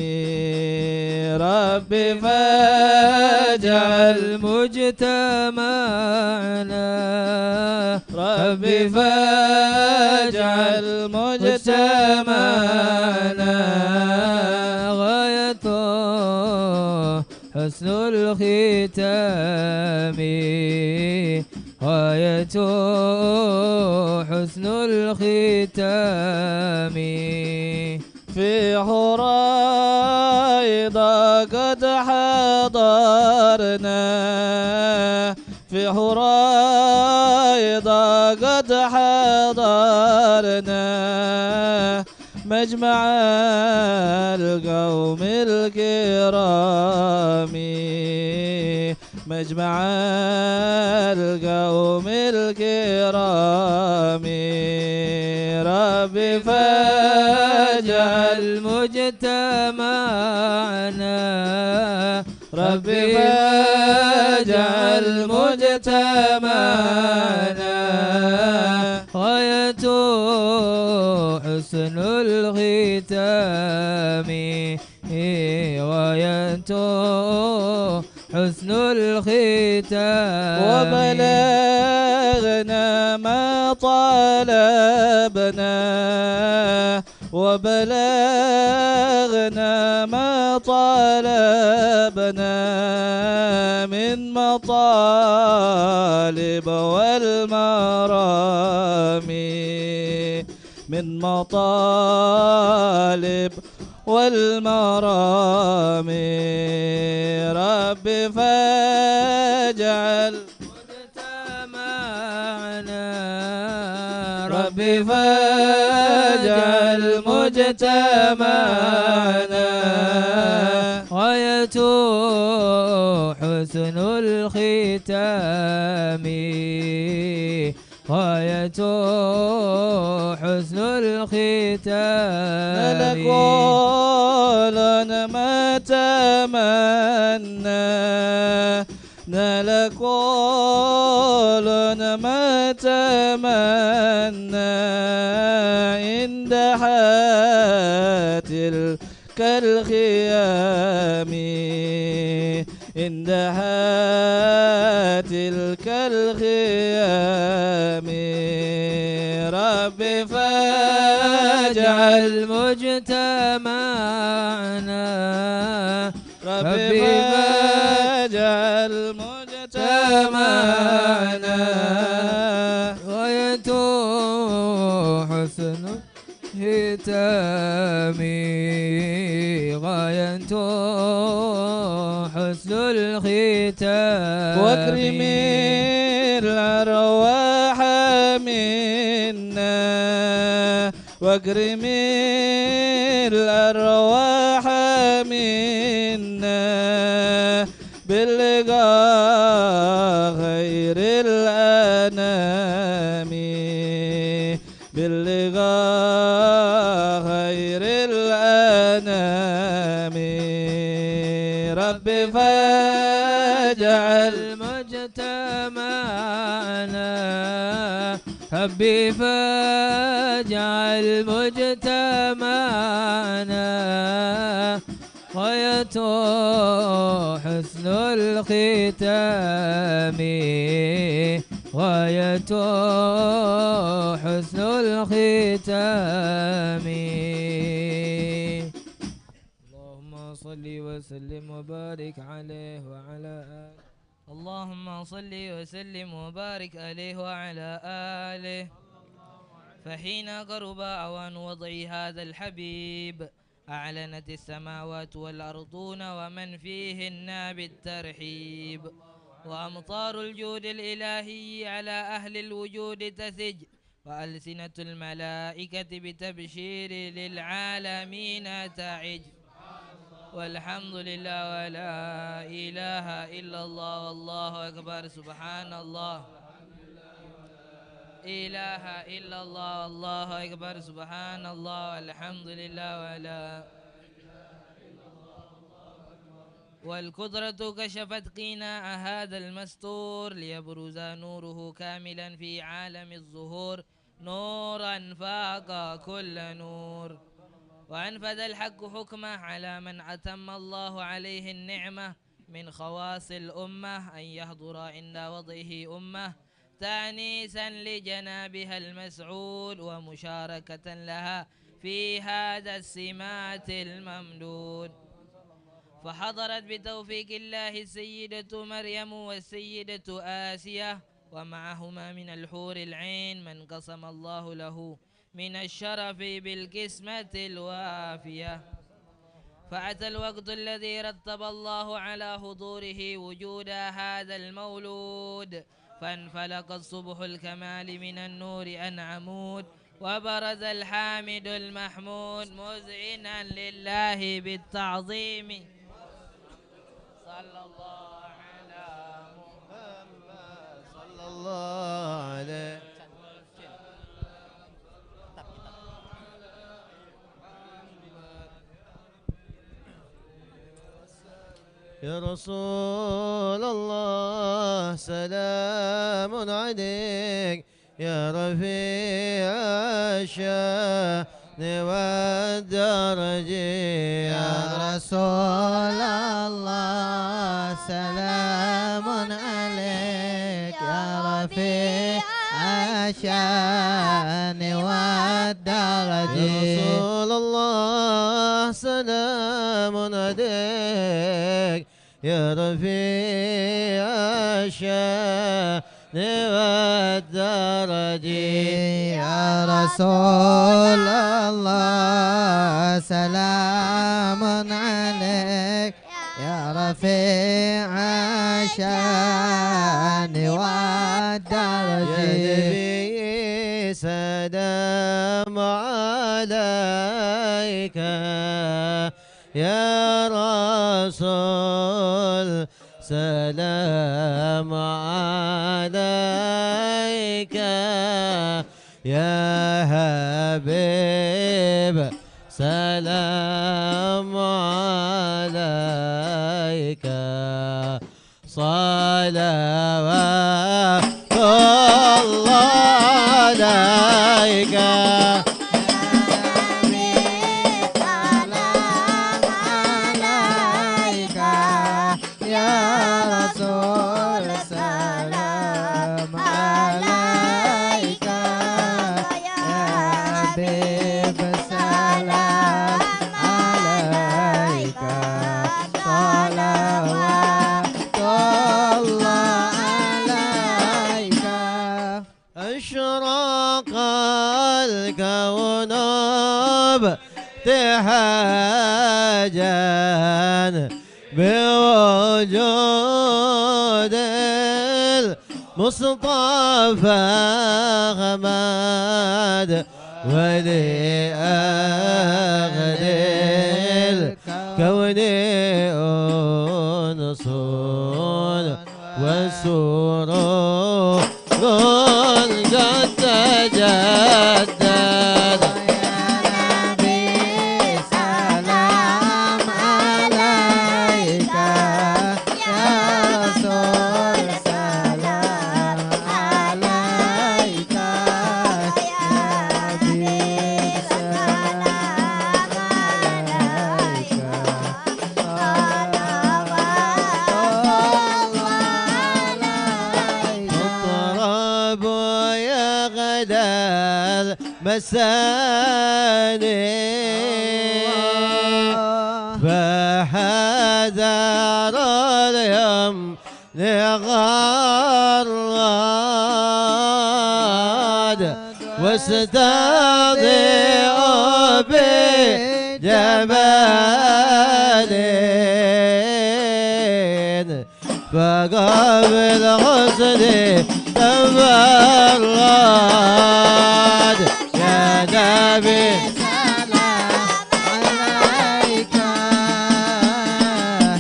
رب فاجعل مجتمعنا، رب فاجعل مجتمعنا غايته حسن الختام، غايته حسن الختام. في حريضة قد حضرنا، في حريضة قد حضرنا مجمع القوم الكرام، مجمع القوم الكرام. رب فاجعل مجتمعنا، رب فاجعل مجتمعنا غايته حسن الختام، غايته حسن الختام. وبلغنا ما طلبنا، وبلغنا ما طلبنا من مطالب والمرام، من مطالب والمرام. رب فاجعل مجتمعنا، رب فاجعل مجتمعنا غايته حسن الختام، غايته حسن الختام. نال كل ما تمنى، نال كل ما تمنى عند حات الكالخيام، عند حات الكالخيام. رب فاجعل مجتمعنا، رب فاجعل ختام غاية حسن الختام. وأكرم الأرواح منا، وأكرم الأرواح منا، بلقاء خير الأنام، بلقاء خير الأنام. رب فاجعل مجتمعنا، رب فاجعل مجتمعنا غاية حسن الختام، غاية حسن الختام. اللهم صل وسلم وبارك عليه وعلى آله. اللهم صل وسلم وبارك عليه وعلى آله. فحين قرب أوان وضع هذا الحبيب، أعلنت السماوات والأرضون ومن فيهن بالترحيب، وأمطار الجود الإلهي على أهل الوجود تثج، وألسنة الملائكة بتبشير للعالمين تعج. والحمد لله ولا إله إلا الله والله أكبر، سبحان الله. إله إلا الله، الله أكبر، سبحان الله، الحمد لله، ولا. والقدرة كشفت قناع هذا المستور ليبرز نوره كاملا في عالم الظهور، نورا فاق كل نور. وأنفذ الحق حكمه على من أتم الله عليه النعمة من خواص الأمة أن يحضر عند وضعه أمة تأنيسا لجنابها المسعود ومشاركة لها في هذا السمات الممدود. فحضرت بتوفيق الله السيدة مريم والسيدة آسية ومعهما من الحور العين من قسم الله له من الشرف بالقسمة الوافية. فأتى الوقت الذي رتب الله على حضوره وجود هذا المولود، فانفلق الصبح الكمال من النور عن عمود، وبرز الحامد المحمود مذعنا لله بالتعظيم. صلى الله على محمد، صلى الله عليه. يا رسول الله، سلام عليك، يا رفيع الشان والدرج. يا رسول الله، سلام عليك، يا رفيع الشان والدرج. يا رسول الله، سلام عليك، يا رفيع الشان والدرج. يا رسول الله، سلام عليك، يا رفيع الشان والدرج. يا نبي، سلام عليك، يا رسول، سلام عليك، يا حبيب، سلام عليك. صلوات الله عليك. سلام عليك يا رسول، سلام عليك يا حبيب، سلام عليك، صلوات الله عليك. أشرق الكون ابتهاجا بوجود المصطفى أحمد ولأهل الكون أنس وسرور قد تجدد. يا نبي سلام عليك، يا رسول سلام عليك، يا حبيب سلام عليك. صلوات الله عليك. تطرب يا غدا المساني. الله. فحذر اليوم لغراد واستضيء بجمال. فقابل حسني تبرد يا نبي. سلام عليك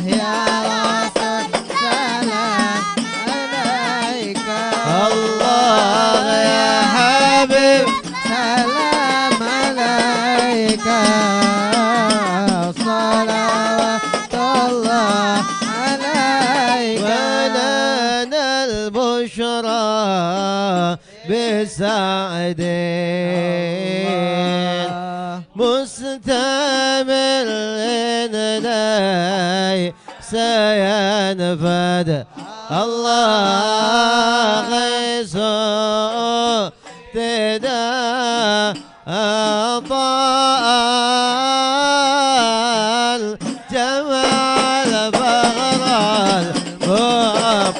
يا رسول، سلام عليك. الله يا حبيب، سلام عليك. صلوات الله عليك. ولنا البشرى بسعد الله. مستمر ليس ينفد. الله غيث اهتدى أعطى الجمال فخر المحب.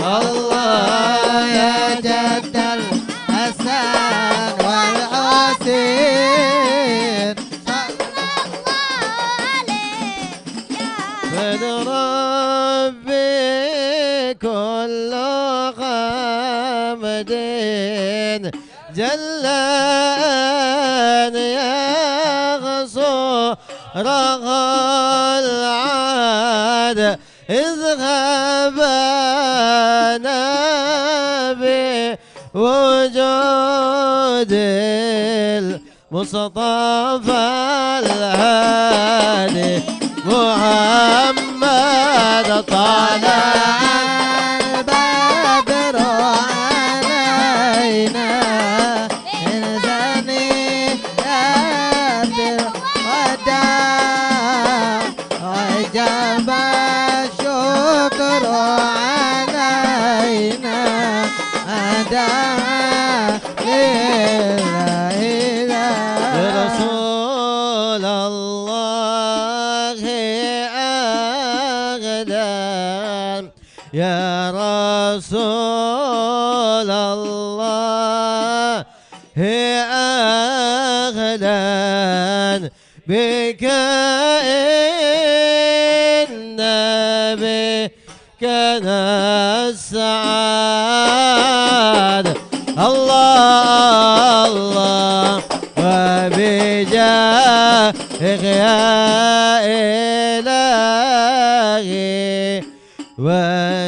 الله يا جد الحسن والحسين. من ربي كل حمد جل أن يحصره العد. إذ خبانا بوجود المصطفى الهادي محمد. طلع البدر علينا من ثنيات الوداع. وجب الشكر علينا أداء لله. يا رسول الله أهلا، يا رسول الله أهلا بك إن بك نسعد. الله الله وبجاهك يا إلهي، وبجاهك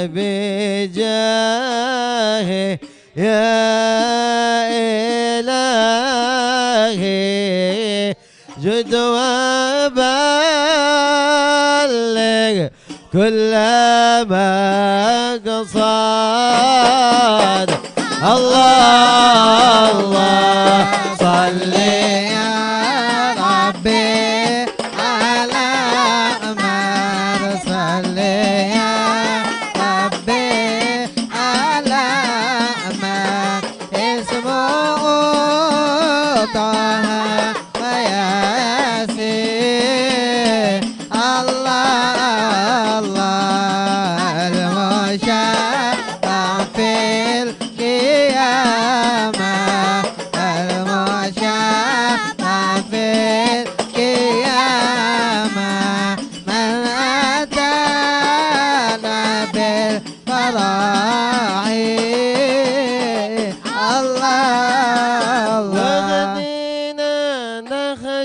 يا إلهي، جد وبلغ كل مقصد. الله الله صل يا ربي على مرسل يا ربي على من اسمه طه وياسين.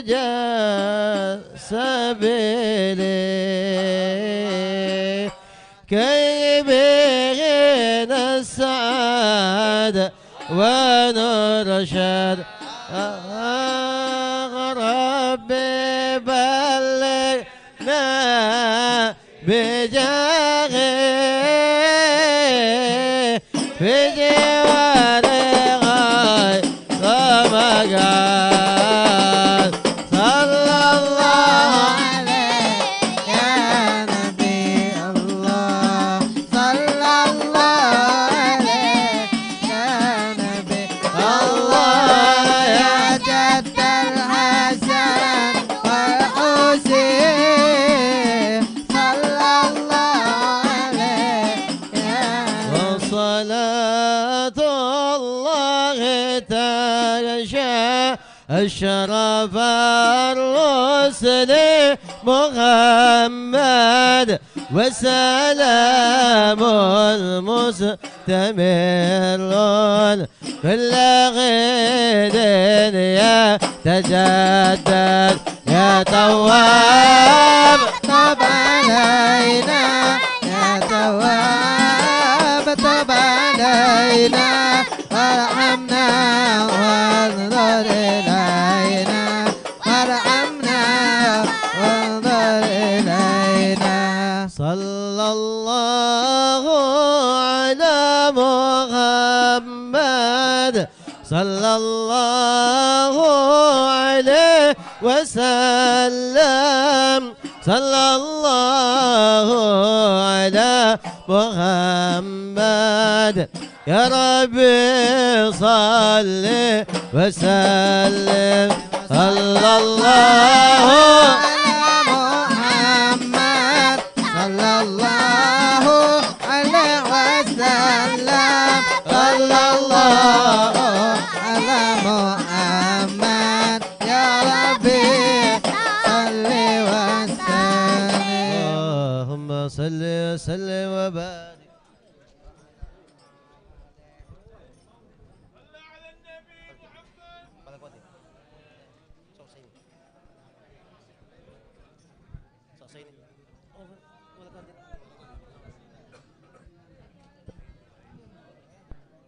جاء سبيلي كي به نسعد ونرشد. آه، ربي بلغنا بجاهه في جوار غير مقال. صلى الله عليك يا نبي الله، صلى الله عليك يا نبي الله، يا جد الحسن والحسين. صلى الله عليه يا وصلاة الله تغشى أشرف الرسل محمد، وسلام مستمر كل عيد يتجدد. يا تواب طب علينا، يا تواب طب علينا، وارحمنا وانظر إلينا، وارحمنا وانظر إلينا. صلى الله على محمد، صلى الله عليه وسلم، صلى الله على محمد. يا ربي صل وسلم، صلى الله على محمد، صلى الله عليه وسلم، صلى الله على محمد. يا ربي صل وسلم. اللهم صل وسلم وبارك.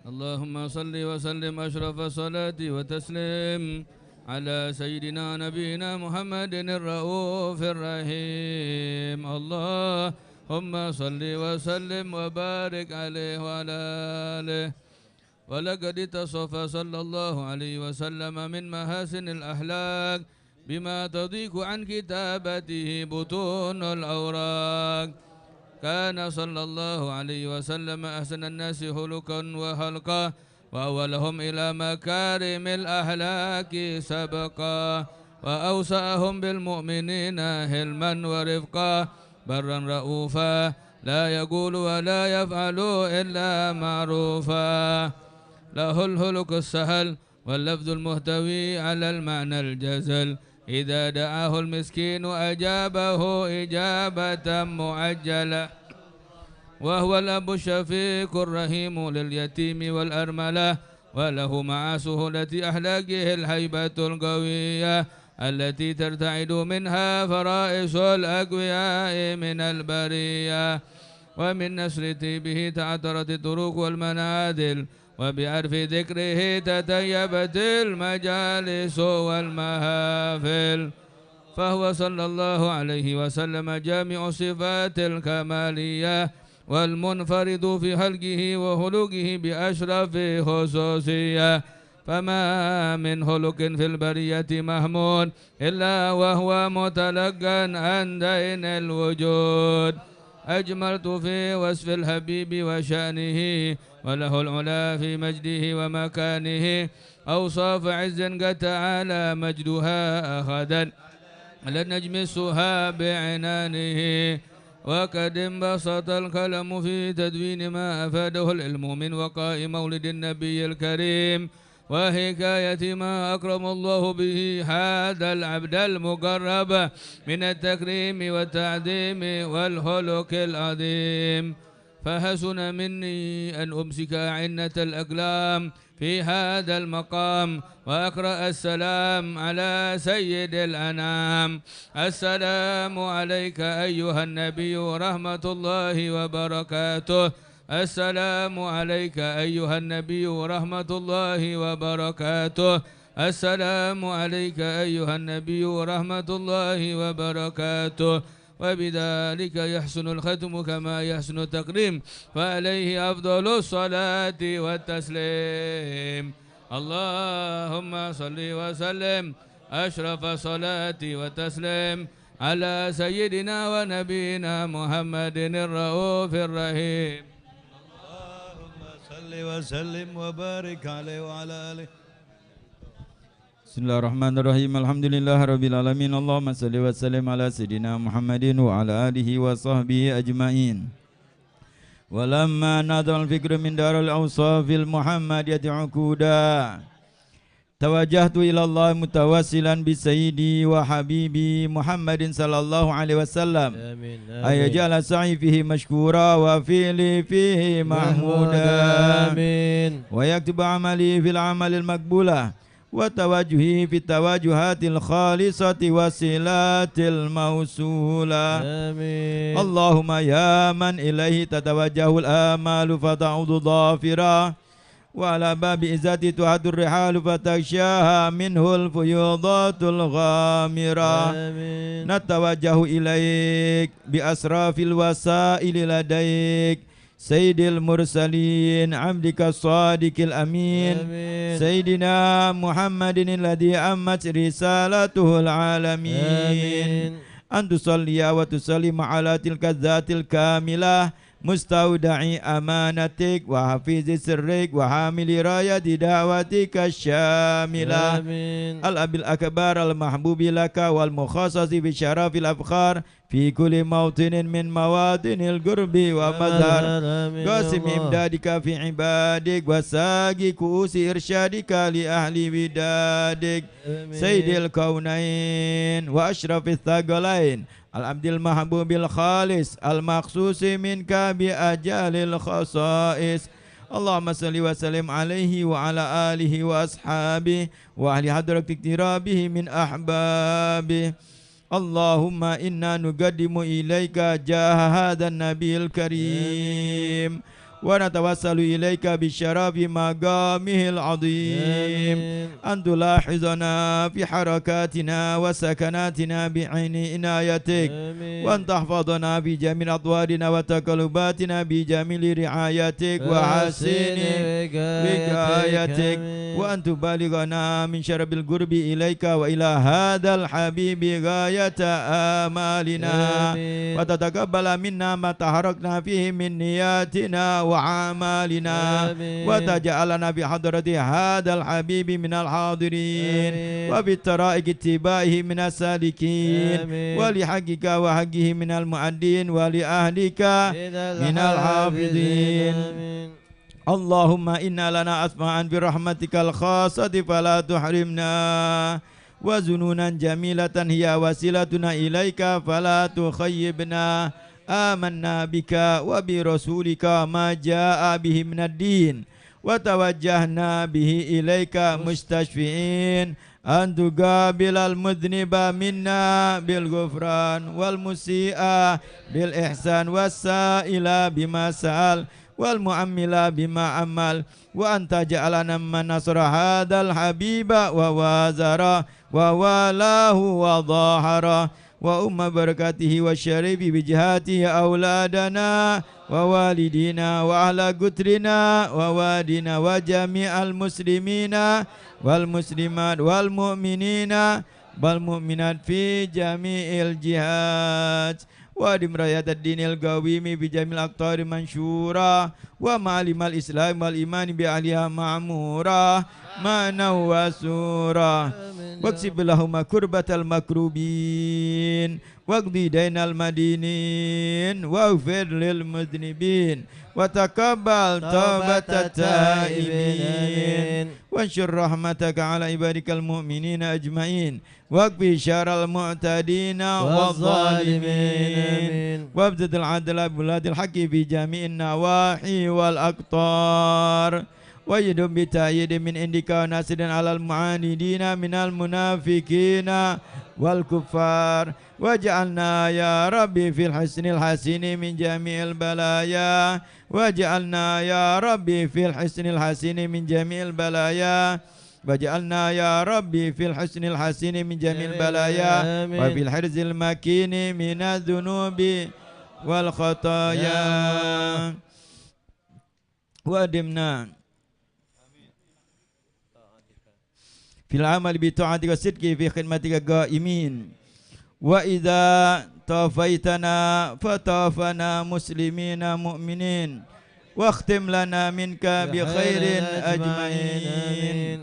اللهم صل وسلم أشرف الصلاة والتسليم على سيدنا نبينا محمد الرؤوف الرحيم. اللهم صل وسلم وبارك عليه وعلى آله. ولقد اتصف صلى الله عليه وسلم من محاسن الأخلاق بما تضيق عن كتابته بطون الأوراق. كان صلى الله عليه وسلم أحسن الناس خلقا وخلقا، وأولهم إلى مكارم الأخلاق سبقا، وأوسعهم بالمؤمنين حلما ورفقا، برا رؤوفا، لا يقول ولا يفعل إلا معروفا. له الخلق السهل واللفظ المحتوي على المعنى الجزل. إذا دعاه المسكين أجابه إجابة معجلة، وهو الأب الشفيق الرحيم لليتيم والأرملة، وله معاسه التي أخلاقه الهيبة القوية التي ترتعد منها فرائس الأقوياء من البرية، ومن نسل طيبه تعطرت الطرق والمنازل، وبعرف ذكره تطيبت المجالس والمحافل، فهو صلى الله عليه وسلم جامع الصفات الكمالية والمنفرد في خلقه وخلقه بأشرف خصوصية، فما من خلق في البرية محمود إلا وهو متلقا عن دين الوجود. أجملت في وصف الحبيب وشأنه، وله العلا في مجده ومكانه، أوصاف عز قد تعالى مجدها أخذت على نجم السحاب عنانه. وقد انبسط القلم في تدوين ما أفاده العلم من وقاء مولد النبي الكريم، وحكاية ما أكرم الله به هذا العبد المقرب من التكريم والتعظيم والخلق العظيم. فحسن مني أن أمسك أعنة الأقلام في هذا المقام وأقرأ السلام على سيد الأنام. السلام عليك أيها النبي ورحمة الله وبركاته. السلام عليك أيها النبي ورحمة الله وبركاته. السلام عليك أيها النبي ورحمة الله وبركاته. وبذلك يحسن الختم كما يحسن التقديم، فعليه أفضل الصلاة والتسليم. اللهم صل وسلم أشرف الصلاة والتسليم على سيدنا ونبينا محمد الرؤوف الرحيم. اللهم صل وسلم وبارك عليه وعلى آله. بسم الله الرحمن الرحيم. الحمد لله رب العالمين. اللهم صل وسلم على سيدنا محمد وعلى آله وصحبه أجمعين. ولما نظم الفكر من دار الأوصاف المحمدية عقودا، توجهت إلى الله متوسلا بسيدي وحبيبي محمد صلى الله عليه وسلم، آمين، أن آمين. يجعل سعي فيه مشكورا وفعلي فيه محمودا. محمودا، آمين. ويكتب عملي في العمل المقبولة، وتوجهي في التوجهات الخالصة والصلات الموصولة. آمين. اللهم يا من إليه تتوجه الآمال فتعود ظافرة، وعلى باب عزتي تحط الرحال فتغشاها منه الفيوضات الغامرة. آمين. نتوجه إليك بأشرف الوسائل لديك، سيد المرسلين، عبدك الصادق الأمين، آمين. سيدنا محمد الذي عمت رسالته العالمين. آمين. أن تصلي وتسلم على تلك الذات الكاملة، مستودع أمانتك وحفيظ سرك وحامل راية دعوتك الشاملة. آمين. الأب الأكبر المحبوب لك والمخصص بشرف الأفخار في كل موطن من مواطن القرب ومظهر. آمين يا قاسم الله. إمدادك في عبادك وساقي كؤوس إرشادك لأهل ودادك. آمين. سيد الكونين وأشرف الثقلين، العبد المحبوب الخالص المخصوص منك بأجل الخصائص. اللهم صل وسلم عليه وعلى آله وأصحابه وأهل حضرة اقترابه من أحبابه. اللهم إنا نقدم إليك جاه هذا النبي الكريم، آمين. ونتوسل إليك بشرف مقامه العظيم، آمين. أن تلاحظنا في حركاتنا وسكناتنا بعين عنايتك، آمين. وأن تحفظنا في جميع أطوارنا وتقلباتنا بجميل رعايتك وحسن وقايتك، وقايتك، آمين. وأن تبلغنا من شرف القرب إليك وإلى هذا الحبيب غاية آمالنا، آمين. وتتقبل منا ما تحركنا فيه من نياتنا وأعمالنا، آمين. وتجعلنا في حضرة هذا الحبيب من الحاضرين، آمين. وفي طرائق اتباعه من السالكين، آمين. ولحقك وحقه من المؤدين، ولأهلك من الحافظين. آمين. اللهم إنا لنا أسماعا برحمتك الخاصة فلا تحرمنا، وظنونا جميلة هي وسيلتنا إليك فلا تخيبنا. آمنا بك وبرسولك ما جاء به من الدين، وتوجهنا به إليك مستشفعين، أن تقابل المذنب منا بالغفران، والمسيء بالإحسان، والسائل بما سأل، والمؤمل بما أمل، وأن تجعلنا ممن نصر هذا الحبيب ووازره ووالاه وظاهره، وأم بركته والشريف بجهاته أولادنا ووالدينا وأهل قطرنا ووادينا وجميع المسلمين والمسلمات والمؤمنين والمؤمنات في جميع الجهات. وأدم راية الدين القويم في جميع الأقطار منشورة، ومعالم الإسلام والإيمان بأهلها معمورة معنى وصورة. واكشف اللهم كربة المكروبين، واقض دين المدينين، واغفر للمذنبين، وتقبل توبة التائبين، وانشر رحمتك على عبادك المؤمنين أجمعين، واكف شر المعتدين والظالمين. آمين. وابسط العدل بولاة الحق في جميع النواحي والأقطار. وأيدهم بتأييد من عندك ونصر على المعاندين من المنافقين والكفار. واجعلنا يا ربي في الحصن الحصين من جميع البلايا. واجعلنا يا ربي في الحصن الحصين من جميع البلايا. واجعلنا يا ربي في الحصن الحصين من جميع البلايا. آمين. وفي الحرز المكين من الذنوب والخطايا. وأدمنا في العمل بطاعتك والصدق في خدمتك قائمين. وإذا توفيتنا فتوفنا مسلمين مؤمنين. واختم لنا منك بخير أجمعين. آمين.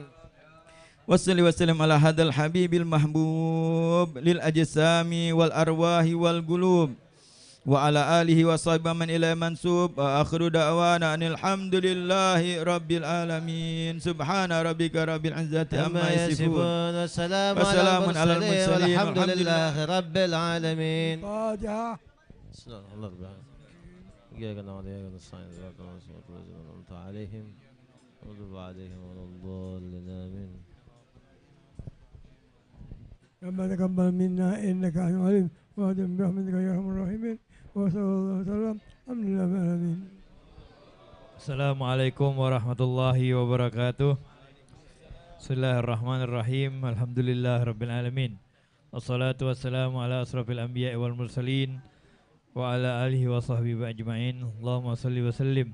وصل وسلم على هذا الحبيب المحبوب للأجسام والأرواح والقلوب. وعلى آله وصحبه من إليه منسوب. وآخر دعوانا أن الحمد لله رب العالمين. سبحان ربك رب العزة عما يصفون. وسلام على المرسلين والحمد لله رب العالمين. الفاتحة. بسم الله الرحمن الرحيم. إياك نعبد وإياك نستعين. صراط الذين أنعمت عليهم غير المغضوب عليهم ولا الضالين. آمين. ربنا تقبل منا إنك أنت العليم، وأدم برحمتك يا أرحم الراحمين. وصلى الله وسلم. الحمد لله رب العالمين. السلام عليكم ورحمة الله وبركاته. بسم الله الرحمن الرحيم. الحمد لله رب العالمين. والصلاة والسلام على أشرف الأنبياء والمرسلين وعلى آله وصحبه أجمعين. اللهم صل وسلم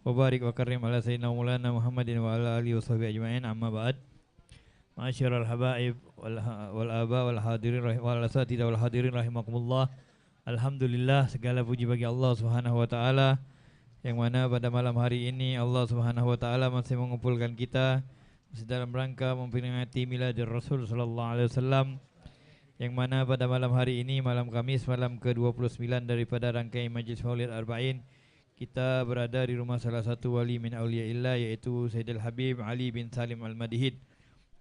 وبارك وكرم على سيدنا مولانا محمد وعلى آله وصحبه أجمعين. أما بعد. Ma'asyiral habaib wal ha-, wal aba wal hadirin rahi-, wal asatidah wal hadirin rahimakumullah. Alhamdulillah, segala puji bagi Allah Subhanahu wa taala, yang mana pada malam hari ini Allah Subhanahu wa taala masih mengumpulkan kita masih dalam rangka memperingati miladir Rasul sallallahu alaihi wasallam, yang mana pada malam hari ini, malam Kamis, malam kedua puluh sembilan daripada rangkaian Majlis Maulid Arba'in, kita berada di rumah salah satu wali min auliyaillah, yaitu Sayyidil Habib Ali bin Salim Al-Madihid.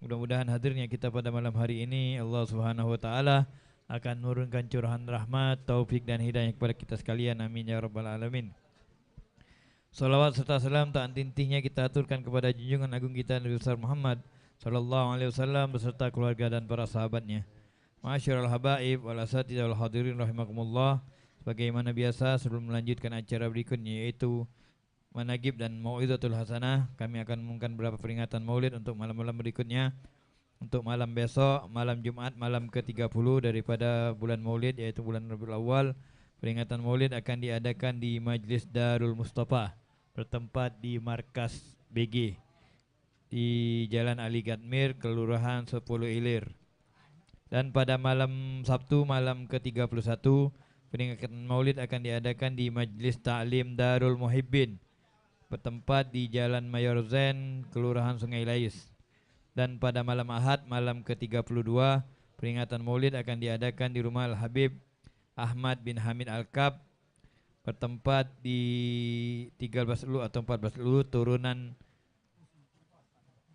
Mudah-mudahan hadirnya kita pada malam hari ini, Allah Subhanahu wa taala akan menurunkan curahan rahmat, taufik dan hidayah kepada kita sekalian. Amin ya rabbal alamin. Salawat serta salam tak henti-hentinya kita aturkan kepada junjungan agung kita Nabi besar Muhammad sallallahu alaihi wasallam beserta keluarga dan para sahabatnya. Ma'asyiral habaib wal asatidah wal hadirin rahimakumullah, sebagaimana biasa, sebelum melanjutkan acara berikutnya, yaitu managib dan mau'izatul hasanah, kami akan mengumumkan beberapa peringatan Maulid untuk malam-malam berikutnya. Untuk malam besok, malam Jumat, malam ketiga puluh daripada bulan Maulid, yaitu bulan Rabiul Awal, peringatan Maulid akan diadakan di Majlis Darul Mustafa, bertempat di Markas B G, di Jalan Ali Gatmir, Kelurahan Sepuluh Ilir. Dan pada malam Sabtu, malam ketiga puluh satu, peringatan Maulid akan diadakan di Majlis Taklim Darul Muhibbin, bertempat di Jalan Mayor Zain, Kelurahan Sungai Lais. Dan pada malam Ahad, malam ketiga puluh dua, peringatan Maulid akan diadakan di rumah Al-Habib Ahmad bin Hamid Al-Kab, bertempat di tiga belas Ulu atau empat belas Ulu, turunan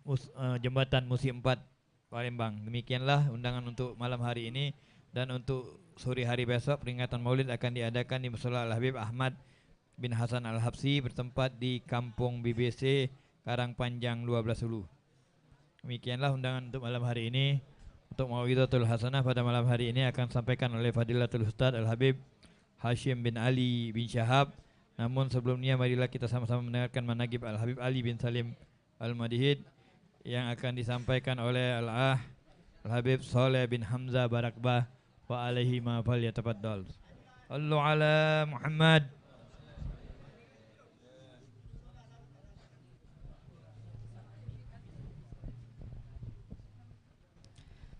Mus-, eh, Jembatan Musi Empat, Palembang. Demikianlah undangan untuk malam hari ini, dan untuk sore hari besok, peringatan Maulid akan diadakan di Musala Al-Habib Ahmad bin Hasan Al-Habsyi, bertempat di Kampung B B C, Karang Panjang dua belas Ulu. Demikianlah undangan untuk malam hari ini. Untuk mau'izatul hasanah pada malam hari ini akan disampaikan oleh Fadilatul Ustaz Al-Habib Hashim bin Ali bin Syahab. Namun sebelumnya, marilah kita sama-sama mendengarkan managib Al-Habib Ali bin Salim Al-Madihid yang akan disampaikan oleh Al-Ah Al-Habib Saleh bin Hamzah Barakbah, wa alaihima falyatafaddal. Sallu ala Muhammad.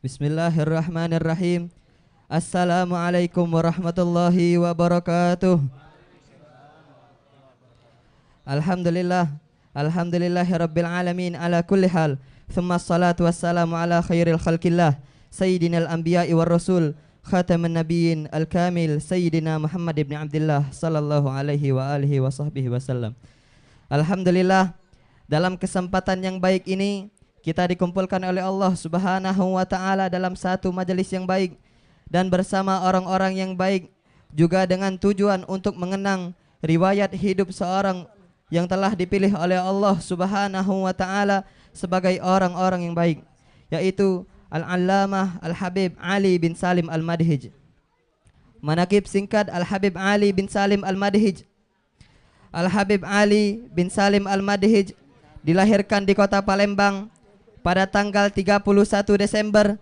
Bismillahirrahmanirrahim. Assalamualaikum warahmatullahi wabarakatuh. Alhamdulillah. Alhamdulillahirabbil alamin ala kulli hal. Tsumma shalatu wassalamu ala khairil khalqillah, sayyidinal anbiya'i war rasul, khataman nabiyyin al-kamil, sayyidina Muhammad ibn Abdillah, sallallahu alaihi wa alihi wa sahbihi wasallam. Alhamdulillah, dalam kesempatan yang baik ini, kita dikumpulkan oleh Allah Subhanahu wa Ta'ala dalam satu majelis yang baik dan bersama orang-orang yang baik, juga dengan tujuan untuk mengenang riwayat hidup seorang yang telah dipilih oleh Allah Subhanahu wa Ta'ala sebagai orang-orang yang baik, yaitu Al-Allamah Al-Habib Ali bin Salim Al-Madhij. Manaqib singkat Al-Habib Ali bin Salim Al-Madhij. Al-Habib Ali bin Salim Al-Madhij dilahirkan di kota Palembang pada tanggal tiga puluh satu Desember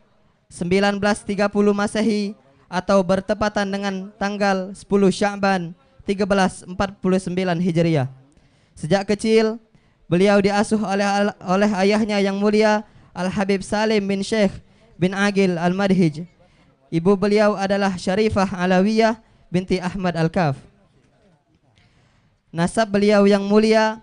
sembilan belas tiga puluh Masehi atau bertepatan dengan tanggal sepuluh Sya'ban tiga belas empat puluh sembilan Hijriah. Sejak kecil, beliau diasuh oleh, oleh ayahnya yang mulia Al-Habib Salim bin Syekh bin Agil Al-Madhij. Ibu beliau adalah Syarifah Alawiyah binti Ahmad Al-Kaf. Nasab beliau yang mulia,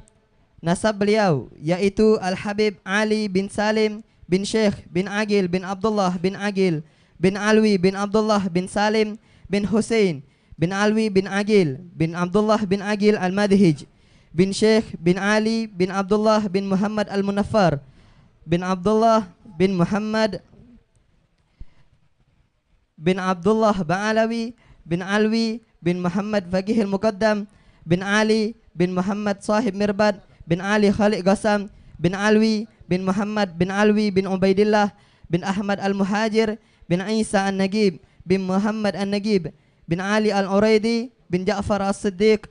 nasab beliau yaitu Al-Habib Ali bin Salim bin Syekh bin Agil bin Abdullah bin Agil bin Alwi bin Abdullah bin Salim bin Husain bin Alwi bin Agil bin Abdullah bin Agil Al-Madhij bin Syekh bin Ali bin Abdullah bin Muhammad Al-Munaffar bin Abdullah bin Muhammad bin Abdullah Ba'alawi bin Alwi bin Muhammad Faqihil Muqaddam bin Ali bin Muhammad Sahib Mirbad bin Ali Khaliq Ghassan bin Alwi bin Muhammad bin Alwi bin Ubaidillah bin Ahmad Al-Muhajir bin Isa An-Nagib bin Muhammad An-Nagib bin Ali Al-Uraidi bin Ja'far As-Siddiq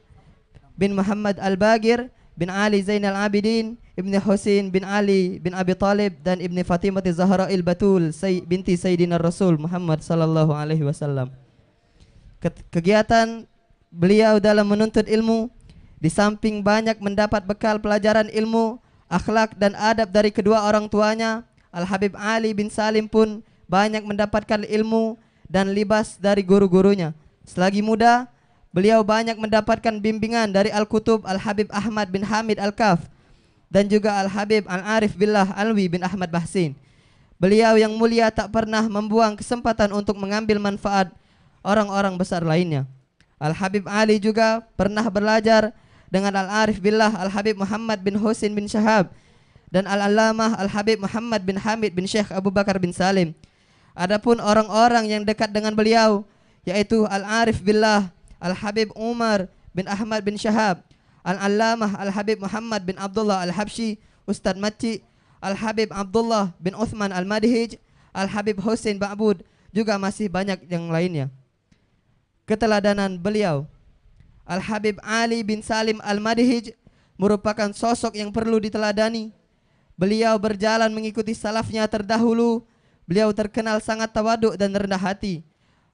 bin Muhammad Al-Bagir bin Ali Zainal Abidin ibni Husain bin Ali bin Abi Talib dan ibni Fatimah Zahra Il Batul Say-, binti Sayyidina Rasul Muhammad sallallahu alaihi wasallam. Ket-, kegiatan beliau dalam menuntut ilmu di samping banyak mendapat bekal pelajaran ilmu, akhlak dan adab dari kedua orang tuanya, Al-Habib Ali bin Salim pun banyak mendapatkan ilmu dan libas dari guru-gurunya. Selagi muda, beliau banyak mendapatkan bimbingan dari Al-Kutub Al-Habib Ahmad bin Hamid Al-Kaf dan juga Al-Habib Al-Arif Billah Alwi bin Ahmad Bahsin. Beliau yang mulia tak pernah membuang kesempatan untuk mengambil manfaat orang-orang besar lainnya. Al-Habib Ali juga pernah belajar dengan Al-Arif Billah Al-Habib Muhammad bin Husin bin Syahab dan Al-Allamah Al-Habib Muhammad bin Hamid bin Syekh Abu Bakar bin Salim. Adapun orang-orang yang dekat dengan beliau, yaitu Al-Arif Billah Al-Habib Umar bin Ahmad bin Syahab, Al-Allamah Al-Habib Muhammad bin Abdullah Al-Habsyi, Ustadz Macik, Al-Habib Abdullah bin Uthman Al-Madhij, Al-Habib Husin Ba'bud, juga masih banyak yang lainnya. Keteladanan beliau. Al-Habib Ali bin Salim Al-Madhij merupakan sosok yang perlu diteladani. Beliau berjalan mengikuti salafnya terdahulu. Beliau terkenal sangat tawaduk dan rendah hati.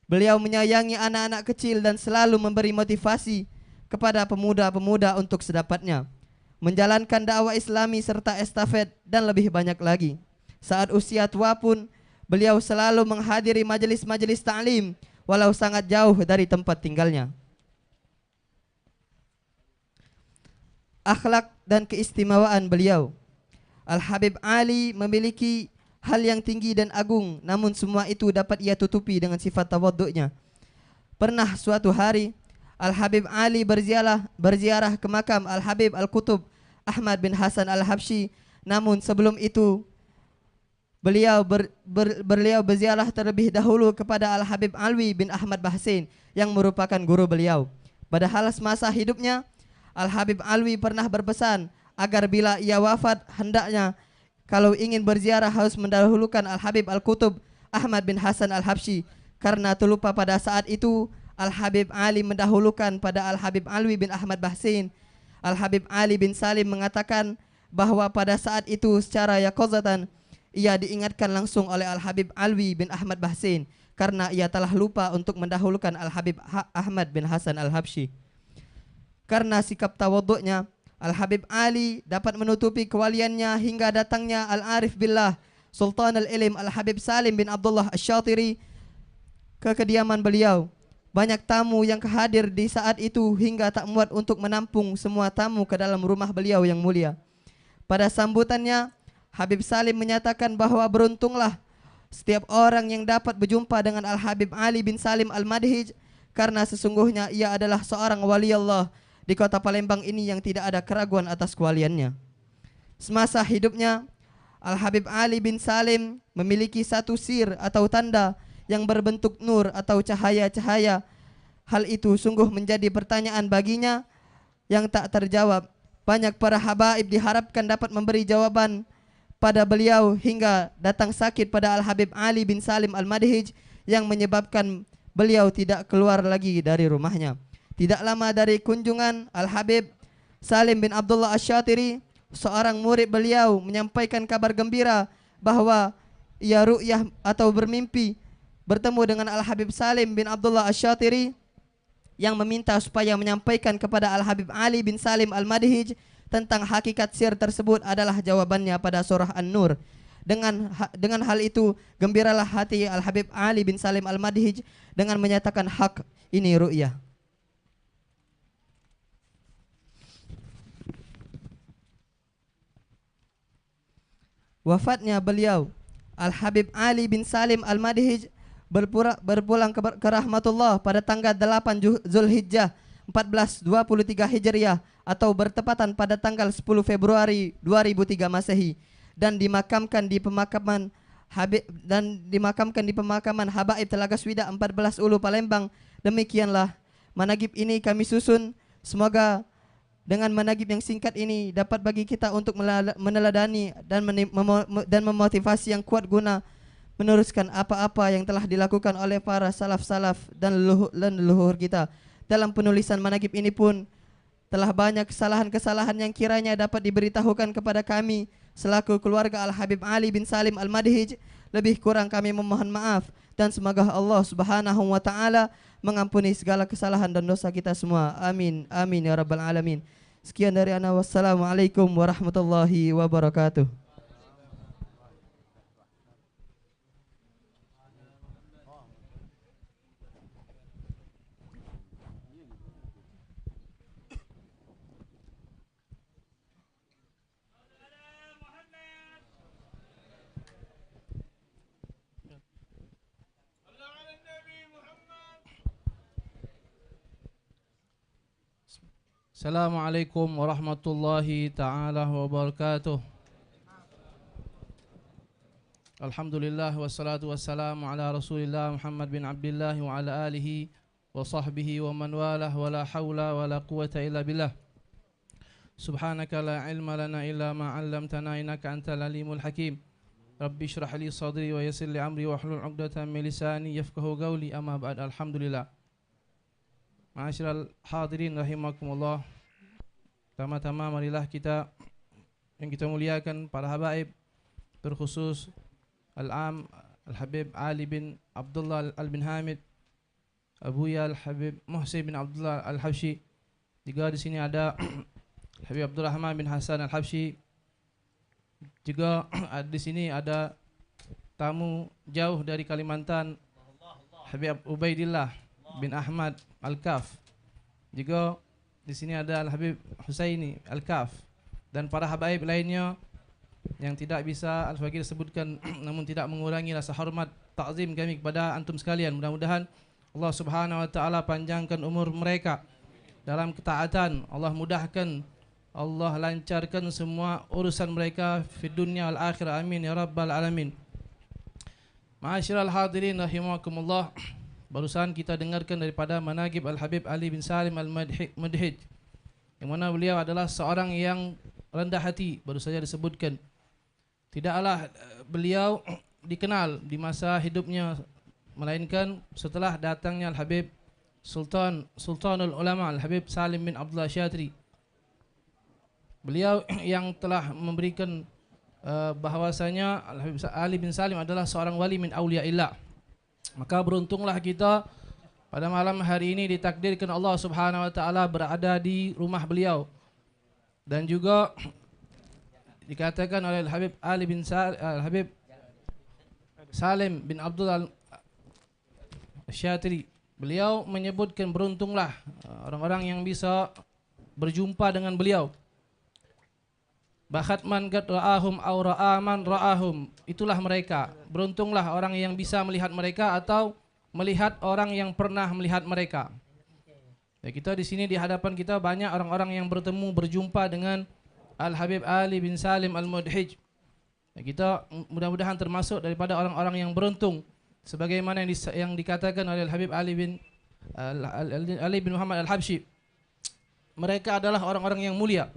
Beliau menyayangi anak-anak kecil dan selalu memberi motivasi kepada pemuda-pemuda untuk sedapatnya menjalankan dakwah Islami serta estafet dan lebih banyak lagi. Saat usia tua pun, beliau selalu menghadiri majelis-majelis taklim walau sangat jauh dari tempat tinggalnya. Akhlak dan keistimewaan beliau. Al-Habib Ali memiliki hal yang tinggi dan agung, namun semua itu dapat ia tutupi dengan sifat tawaduknya. Pernah suatu hari, Al-Habib Ali berziarah, berziarah ke makam Al-Habib Al-Qutub Ahmad bin Hasan Al-Habsyi. Namun sebelum itu, beliau ber, ber, beliau berziarah terlebih dahulu kepada Al-Habib Alwi bin Ahmad Bahsin yang merupakan guru beliau. Padahal semasa hidupnya, Al-Habib Alwi pernah berpesan agar bila ia wafat, hendaknya kalau ingin berziarah harus mendahulukan Al-Habib Al-Qutub Ahmad bin Hasan Al-Habsyi. Karena terlupa pada saat itu, Al-Habib Ali mendahulukan pada Al-Habib Alwi bin Ahmad Bahsin. Al-Habib Ali bin Salim mengatakan bahwa pada saat itu secara yaqazatan ia diingatkan langsung oleh Al-Habib Alwi bin Ahmad Bahsin karena ia telah lupa untuk mendahulukan Al-Habib Ha-, Ahmad bin Hasan Al-Habsyi. Karena sikap tawaduknya, Al-Habib Ali dapat menutupi kewaliannya hingga datangnya Al-Arif Billah, Sultan Al-Ilim Al-Habib Salim bin Abdullah Asy-Syatiri ke kediaman beliau. Banyak tamu yang hadir di saat itu hingga tak muat untuk menampung semua tamu ke dalam rumah beliau yang mulia. Pada sambutannya, Habib Salim menyatakan bahwa beruntunglah setiap orang yang dapat berjumpa dengan Al-Habib Ali bin Salim Al-Madhij, karena sesungguhnya ia adalah seorang wali Allah di kota Palembang ini yang tidak ada keraguan atas kewaliannya. Semasa hidupnya, Al-Habib Ali bin Salim memiliki satu sir atau tanda yang berbentuk nur atau cahaya-cahaya. Hal itu sungguh menjadi pertanyaan baginya yang tak terjawab. Banyak para habaib diharapkan dapat memberi jawaban pada beliau hingga datang sakit pada Al-Habib Ali bin Salim Al-Madhij yang menyebabkan beliau tidak keluar lagi dari rumahnya. Tidak lama dari kunjungan Al-Habib Salim bin Abdullah Asy-Syatiri, seorang murid beliau menyampaikan kabar gembira bahwa ia ru'yah atau bermimpi bertemu dengan Al-Habib Salim bin Abdullah Asy-Syatiri yang meminta supaya menyampaikan kepada Al-Habib Ali bin Salim Al-Madhij tentang hakikat sir tersebut adalah jawabannya pada surah An-Nur. Dengan ha-, dengan hal itu, gembiralah hati Al-Habib Ali bin Salim Al-Madhij dengan menyatakan hak ini ru'yah. Wafatnya beliau, Al-Habib Ali bin Salim Al-Madhij, berpura-, berpulang ke, ke rahmatullah pada tanggal delapan Ju-, Zulhijjah empat belas dua puluh tiga Hijriah atau bertepatan pada tanggal sepuluh Februari dua ribu tiga Masehi, dan dimakamkan di pemakaman Habib, dan dimakamkan di pemakaman Habaib Telaga Swida empat belas Ulu, Palembang. Demikianlah managib ini kami susun. Semoga dengan managib yang singkat ini dapat bagi kita untuk melala-, meneladani dan meni-, memo-, me-, dan memotivasi yang kuat guna meneruskan apa-apa yang telah dilakukan oleh para salaf-salaf dan leluhu-, dan leluhur kita. Dalam penulisan managib ini pun telah banyak kesalahan-kesalahan yang kiranya dapat diberitahukan kepada kami selaku keluarga Al-Habib Ali bin Salim Al-Madhij. Lebih kurang kami memohon maaf dan semoga Allah Subhanahu wa Ta'ala mengampuni segala kesalahan dan dosa kita semua. Amin. Amin ya rabbal alamin. Sekian dari ana. Wassalamualaikum warahmatullahi wabarakatuh. Assalamualaikum warahmatullahi taala wabarakatuh. Alhamdulillah, wassalatu wassalamu ala Rasulillah Muhammad bin Abdillah wa ala alihi wa sahbihi wa man walah, wa la haula wa la quwwata illa billah. Subhanaka la ilma lana illa ma 'allamtana innaka antal alimul hakim. Rabbi shrah li sadri wa yassir li amri wahlul 'uqdatam min lisani yafqahu qawli. Amma ba'd. Alhamdulillah. Ma'asyiral hadirin rahimakumullah. Pertama-tama marilah kita yang kita muliakan para habaib, terkhusus Al-Am Al-Habib Ali bin Abdullah Al-, Al bin Hamid, Abuya Al-Habib Muhsin bin Abdullah Al-Habsyi. Juga di sini ada Habib Abdurrahman bin Hasan Al-Habsyi. Juga di sini ada tamu jauh dari Kalimantan, Habib Ubaidillah bin Ahmad Al-Kaf. Juga di sini ada Al-Habib Husaini Al-Kaf dan para habaib lainnya yang tidak bisa Al-Fakir sebutkan, namun tidak mengurangi rasa hormat takzim kami kepada antum sekalian. Mudah-mudahan Allah Subhanahu wa Ta'ala panjangkan umur mereka dalam ketaatan. Allah mudahkan, Allah lancarkan semua urusan mereka fid dunya wal akhirah. Amin ya rabbal alamin. Ma'asyiral hadirin rahimakumullah. Barusan kita dengarkan daripada manaqib Al-Habib Ali bin Salim Al-Madhi-, Mudhij, yang mana beliau adalah seorang yang rendah hati, baru saja disebutkan. Tidaklah, eh, beliau dikenal di masa hidupnya, melainkan setelah datangnya Al-Habib Sultan, Sultanul Ulama Al-Habib Salim bin Abdullah Syatri. Beliau yang telah memberikan, eh, bahwasanya Al-Habib Sa-, Ali bin Salim adalah seorang wali min auliyaillah. Maka beruntunglah kita pada malam hari ini ditakdirkan Allah Subhanahu wa Ta'ala berada di rumah beliau. Dan juga dikatakan oleh Al-Habib Ali bin Sa-, Al-Habib Salim bin Abdul Al-, Syatri. Beliau menyebutkan, "Beruntunglah, eh, orang-orang yang bisa berjumpa dengan beliau." Bakhat man qad ra'ahum aw ra'a man ra'ahum. Itulah mereka. Beruntunglah orang yang bisa melihat mereka atau melihat orang yang pernah melihat mereka. Ya, kita di sini, di hadapan kita banyak orang-orang yang bertemu, berjumpa dengan Al-Habib Ali bin Salim Al-Mudhij. Ya, kita mudah-mudahan termasuk daripada orang-orang yang beruntung, sebagaimana yang dis-, yang dikatakan oleh Al-Habib Ali bin, Al-, Al-, Ali bin Muhammad Al-Habsyi. Mereka adalah orang-orang yang mulia.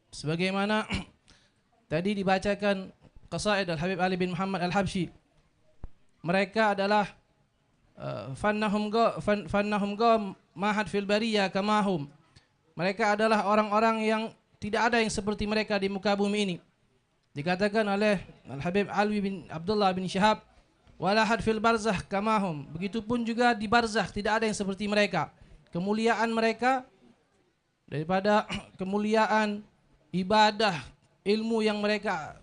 Sebagaimana tadi dibacakan qasaid Al-Habib Ali bin Muhammad Al-Habsyi. Mereka adalah, eh, fannahum ga-, fan-, fannahum ga mahad fil bariyah kamahum. Mereka adalah orang-orang yang tidak ada yang seperti mereka di muka bumi ini. Dikatakan oleh Al-Habib Alwi bin Abdullah bin Syihab, "Wala had fil barzakh kamahum." Begitupun juga di barzakh tidak ada yang seperti mereka. Kemuliaan mereka, daripada kemuliaan ibadah, ilmu yang mereka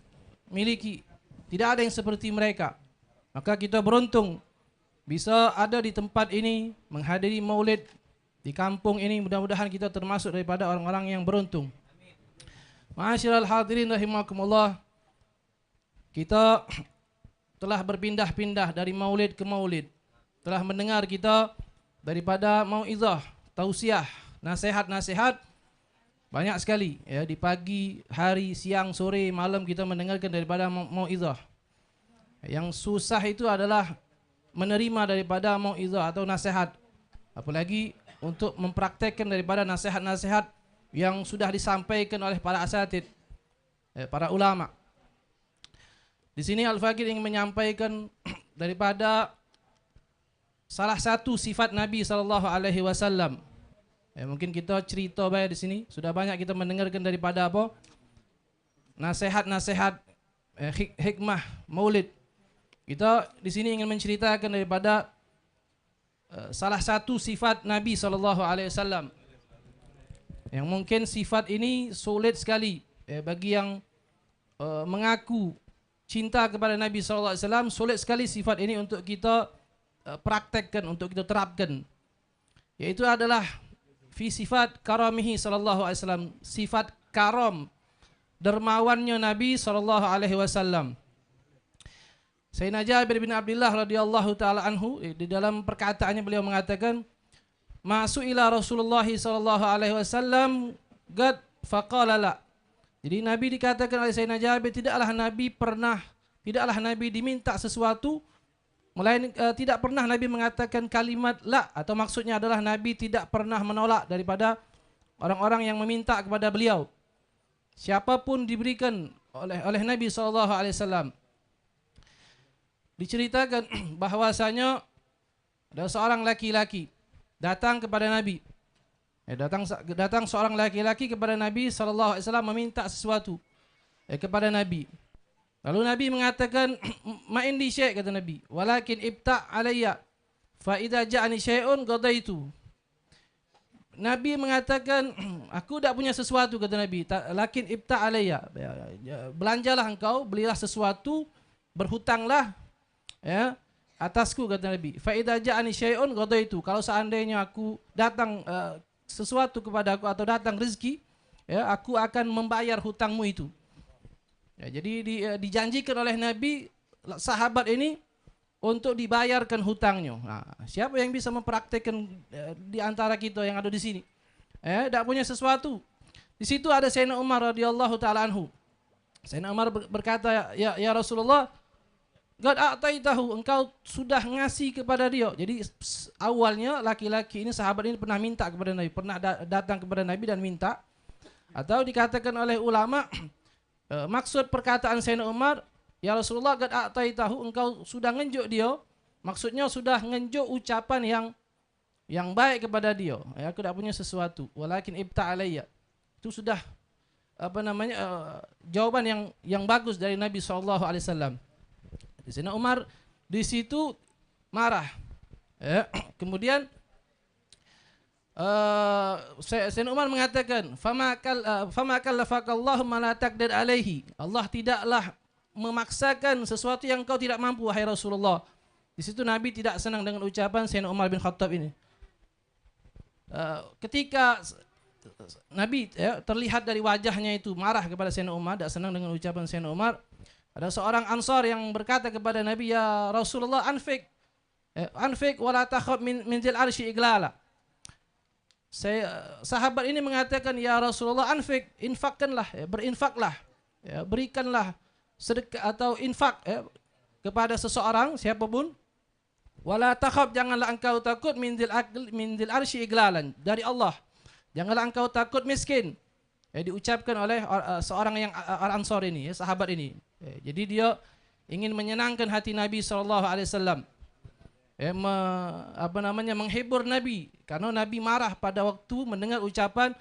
miliki, tidak ada yang seperti mereka. Maka kita beruntung bisa ada di tempat ini, menghadiri maulid di kampung ini. Mudah-mudahan kita termasuk daripada orang-orang yang beruntung. Ma'asyiral hadirin rahimakumullah, kita telah berpindah-pindah dari maulid ke maulid. Telah mendengar kita daripada mauizah, tausiah, nasihat-nasihat banyak sekali, ya, di pagi hari, siang, sore, malam kita mendengarkan daripada mau-, mauizah. Yang susah itu adalah menerima daripada mauizah atau nasihat. Apalagi untuk mempraktekkan daripada nasihat-nasihat yang sudah disampaikan oleh para asatid, eh, para ulama. Di sini Al-Fakir ingin menyampaikan daripada salah satu sifat Nabi sallallahu alaihi wasallam. Ya, mungkin kita cerita bae di sini. Sudah banyak kita mendengarkan daripada apa? Nasihat-nasihat, eh, hik-, hikmah maulid. Kita di sini ingin menceritakan daripada, eh, salah satu sifat Nabi sallallahu alaihi wasallam. Yang mungkin sifat ini sulit sekali, eh, bagi yang, eh, mengaku cinta kepada Nabi sallallahu alaihi wasallam, sulit sekali sifat ini untuk kita, eh, praktekkan, untuk kita terapkan. Yaitu adalah fi sifat karamihi sallallahu alaihi wasallam, sifat karam, dermawannya Nabi sallallahu alaihi wasallam. Sayyidina Jabir bin Abdullah radhiyallahu taala anhu, eh, di dalam perkataannya beliau mengatakan, "Ma su'ila Rasulullah sallallahu alaihi wasallam qad faqala la." Jadi Nabi, dikatakan oleh Sayyidina Jabir, tidaklah Nabi pernah, tidaklah Nabi diminta sesuatu, melain, eh, tidak pernah Nabi mengatakan kalimat la, atau maksudnya adalah Nabi tidak pernah menolak daripada orang-orang yang meminta kepada beliau. Siapapun diberikan oleh, oleh Nabi sallallahu alaihi wasallam. Diceritakan bahwasanya ada seorang laki-laki datang kepada Nabi. Eh, datang se-, datang seorang laki-laki kepada Nabi sallallahu alaihi wasallam meminta sesuatu, eh, kepada Nabi. Lalu Nabi mengatakan, "Ma indi syai'," kata Nabi. "Walakin ibta' alayya. Fa idza ja'ani syai'un qadaitu." Nabi mengatakan, "Aku dak punya sesuatu," kata Nabi. Ta-, "Lakin ibta' alayya." Ya, ya, belanjalah engkau, belilah sesuatu, berhutanglah, ya, atasku, kata Nabi. "Fa idza ja'ani syai'un qadaitu." Kalau seandainya aku datang, eh, sesuatu kepada aku atau datang rezeki, ya, aku akan membayar hutangmu itu. Ya, jadi di, eh, dijanjikan oleh Nabi sahabat ini untuk dibayarkan hutangnya. Nah, siapa yang bisa mempraktekkan, eh, di antara kita yang ada di sini? Eh, dak punya sesuatu. Di situ ada Sayyidina Umar radhiyallahu taala anhu. Sayyidina Umar ber-, berkata, "Ya, ya Rasulullah, qad a'taitahu, engkau sudah ngasih kepada dia." Jadi, s-, awalnya laki-laki ini, sahabat ini pernah minta kepada Nabi, pernah da-, datang kepada Nabi dan minta. Atau dikatakan oleh ulama, eh, maksud perkataan Sayyidina Umar, "Ya Rasulullah, qad a'taitahu, engkau sudah ngenjuk dia." Maksudnya sudah ngenjuk ucapan yang, yang baik kepada dia. "Ya, aku dak punya sesuatu. Walakin ibta' alayya." Itu sudah, apa namanya, eh, jawaban yang, yang bagus dari Nabi sallallahu alaihi wasallam. Di sini Umar di situ marah. Ya, kemudian, eh, Say-, Sayyidina Umar mengatakan, "Fama kal-, eh, fama kallafakallahu ma la taqdir alaihi." Allah tidaklah memaksakan sesuatu yang engkau tidak mampu, wahai Rasulullah. Di situ Nabi tidak senang dengan ucapan Sayyidina Umar bin Khattab ini. Eh, ketika s-, Nabi, ya, terlihat dari wajahnya itu marah kepada Sayyidina Umar, tidak senang dengan ucapan Sayyidina Umar. Ada seorang Ansar yang berkata kepada Nabi, "Ya Rasulullah, anfik, ya, anfik wala takhaf min, min dzil arsy iglala." Saya, sahabat ini mengatakan, "Ya Rasulullah, anfik, infakkanlah, ya, berinfaklah, ya, berikanlah sedekah atau infak, ya, kepada seseorang, siapapun. Wala takhaf, janganlah engkau takut, min dzil aql-, min dzil arsy iglalan, dari Allah. Janganlah engkau takut miskin." Ya, diucapkan oleh or-, eh, seorang yang, eh, Al-Ansar ini, ya, sahabat ini. Ya, jadi dia ingin menyenangkan hati Nabi sallallahu alaihi wasallam. Ya, me-, apa namanya, menghibur Nabi, karena Nabi marah pada waktu mendengar ucapan,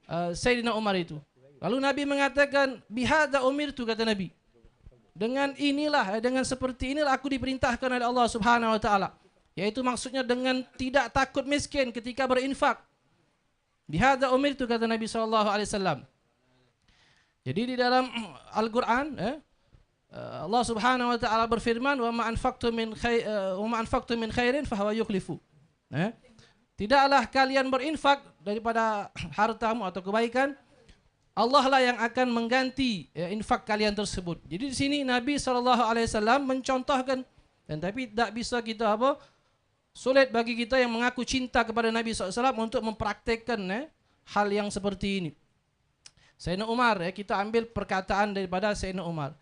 eh, Sayyidina Umar itu. Lalu Nabi mengatakan, "Bihadza umirtu," kata Nabi. "Dengan inilah, eh, dengan seperti inilah aku diperintahkan oleh Allah Subhanahu wa taala." Yaitu maksudnya dengan tidak takut miskin ketika berinfak. "Bihadza umirtu," kata Nabi sallallahu alaihi wasallam. Jadi di dalam Al-Qur'an, eh, eh, Allah Subhanahu wa taala berfirman, "Wa ma anfaqtum min khai-, eh, wa ma anfaqtum min khairin fahuwa yukhlifu." Eh, tidaklah kalian berinfak daripada hartamu atau kebaikan, Allah lah yang akan mengganti, ya, infak kalian tersebut. Jadi di sini Nabi sallallahu alaihi wasallam mencontohkan, dan tapi tidak bisa kita apa, sulit bagi kita yang mengaku cinta kepada Nabi sallallahu alaihi wasallam untuk mempraktekkan, eh, hal yang seperti ini. Sayyidina Umar, ya, kita ambil perkataan daripada Sayyidina Umar.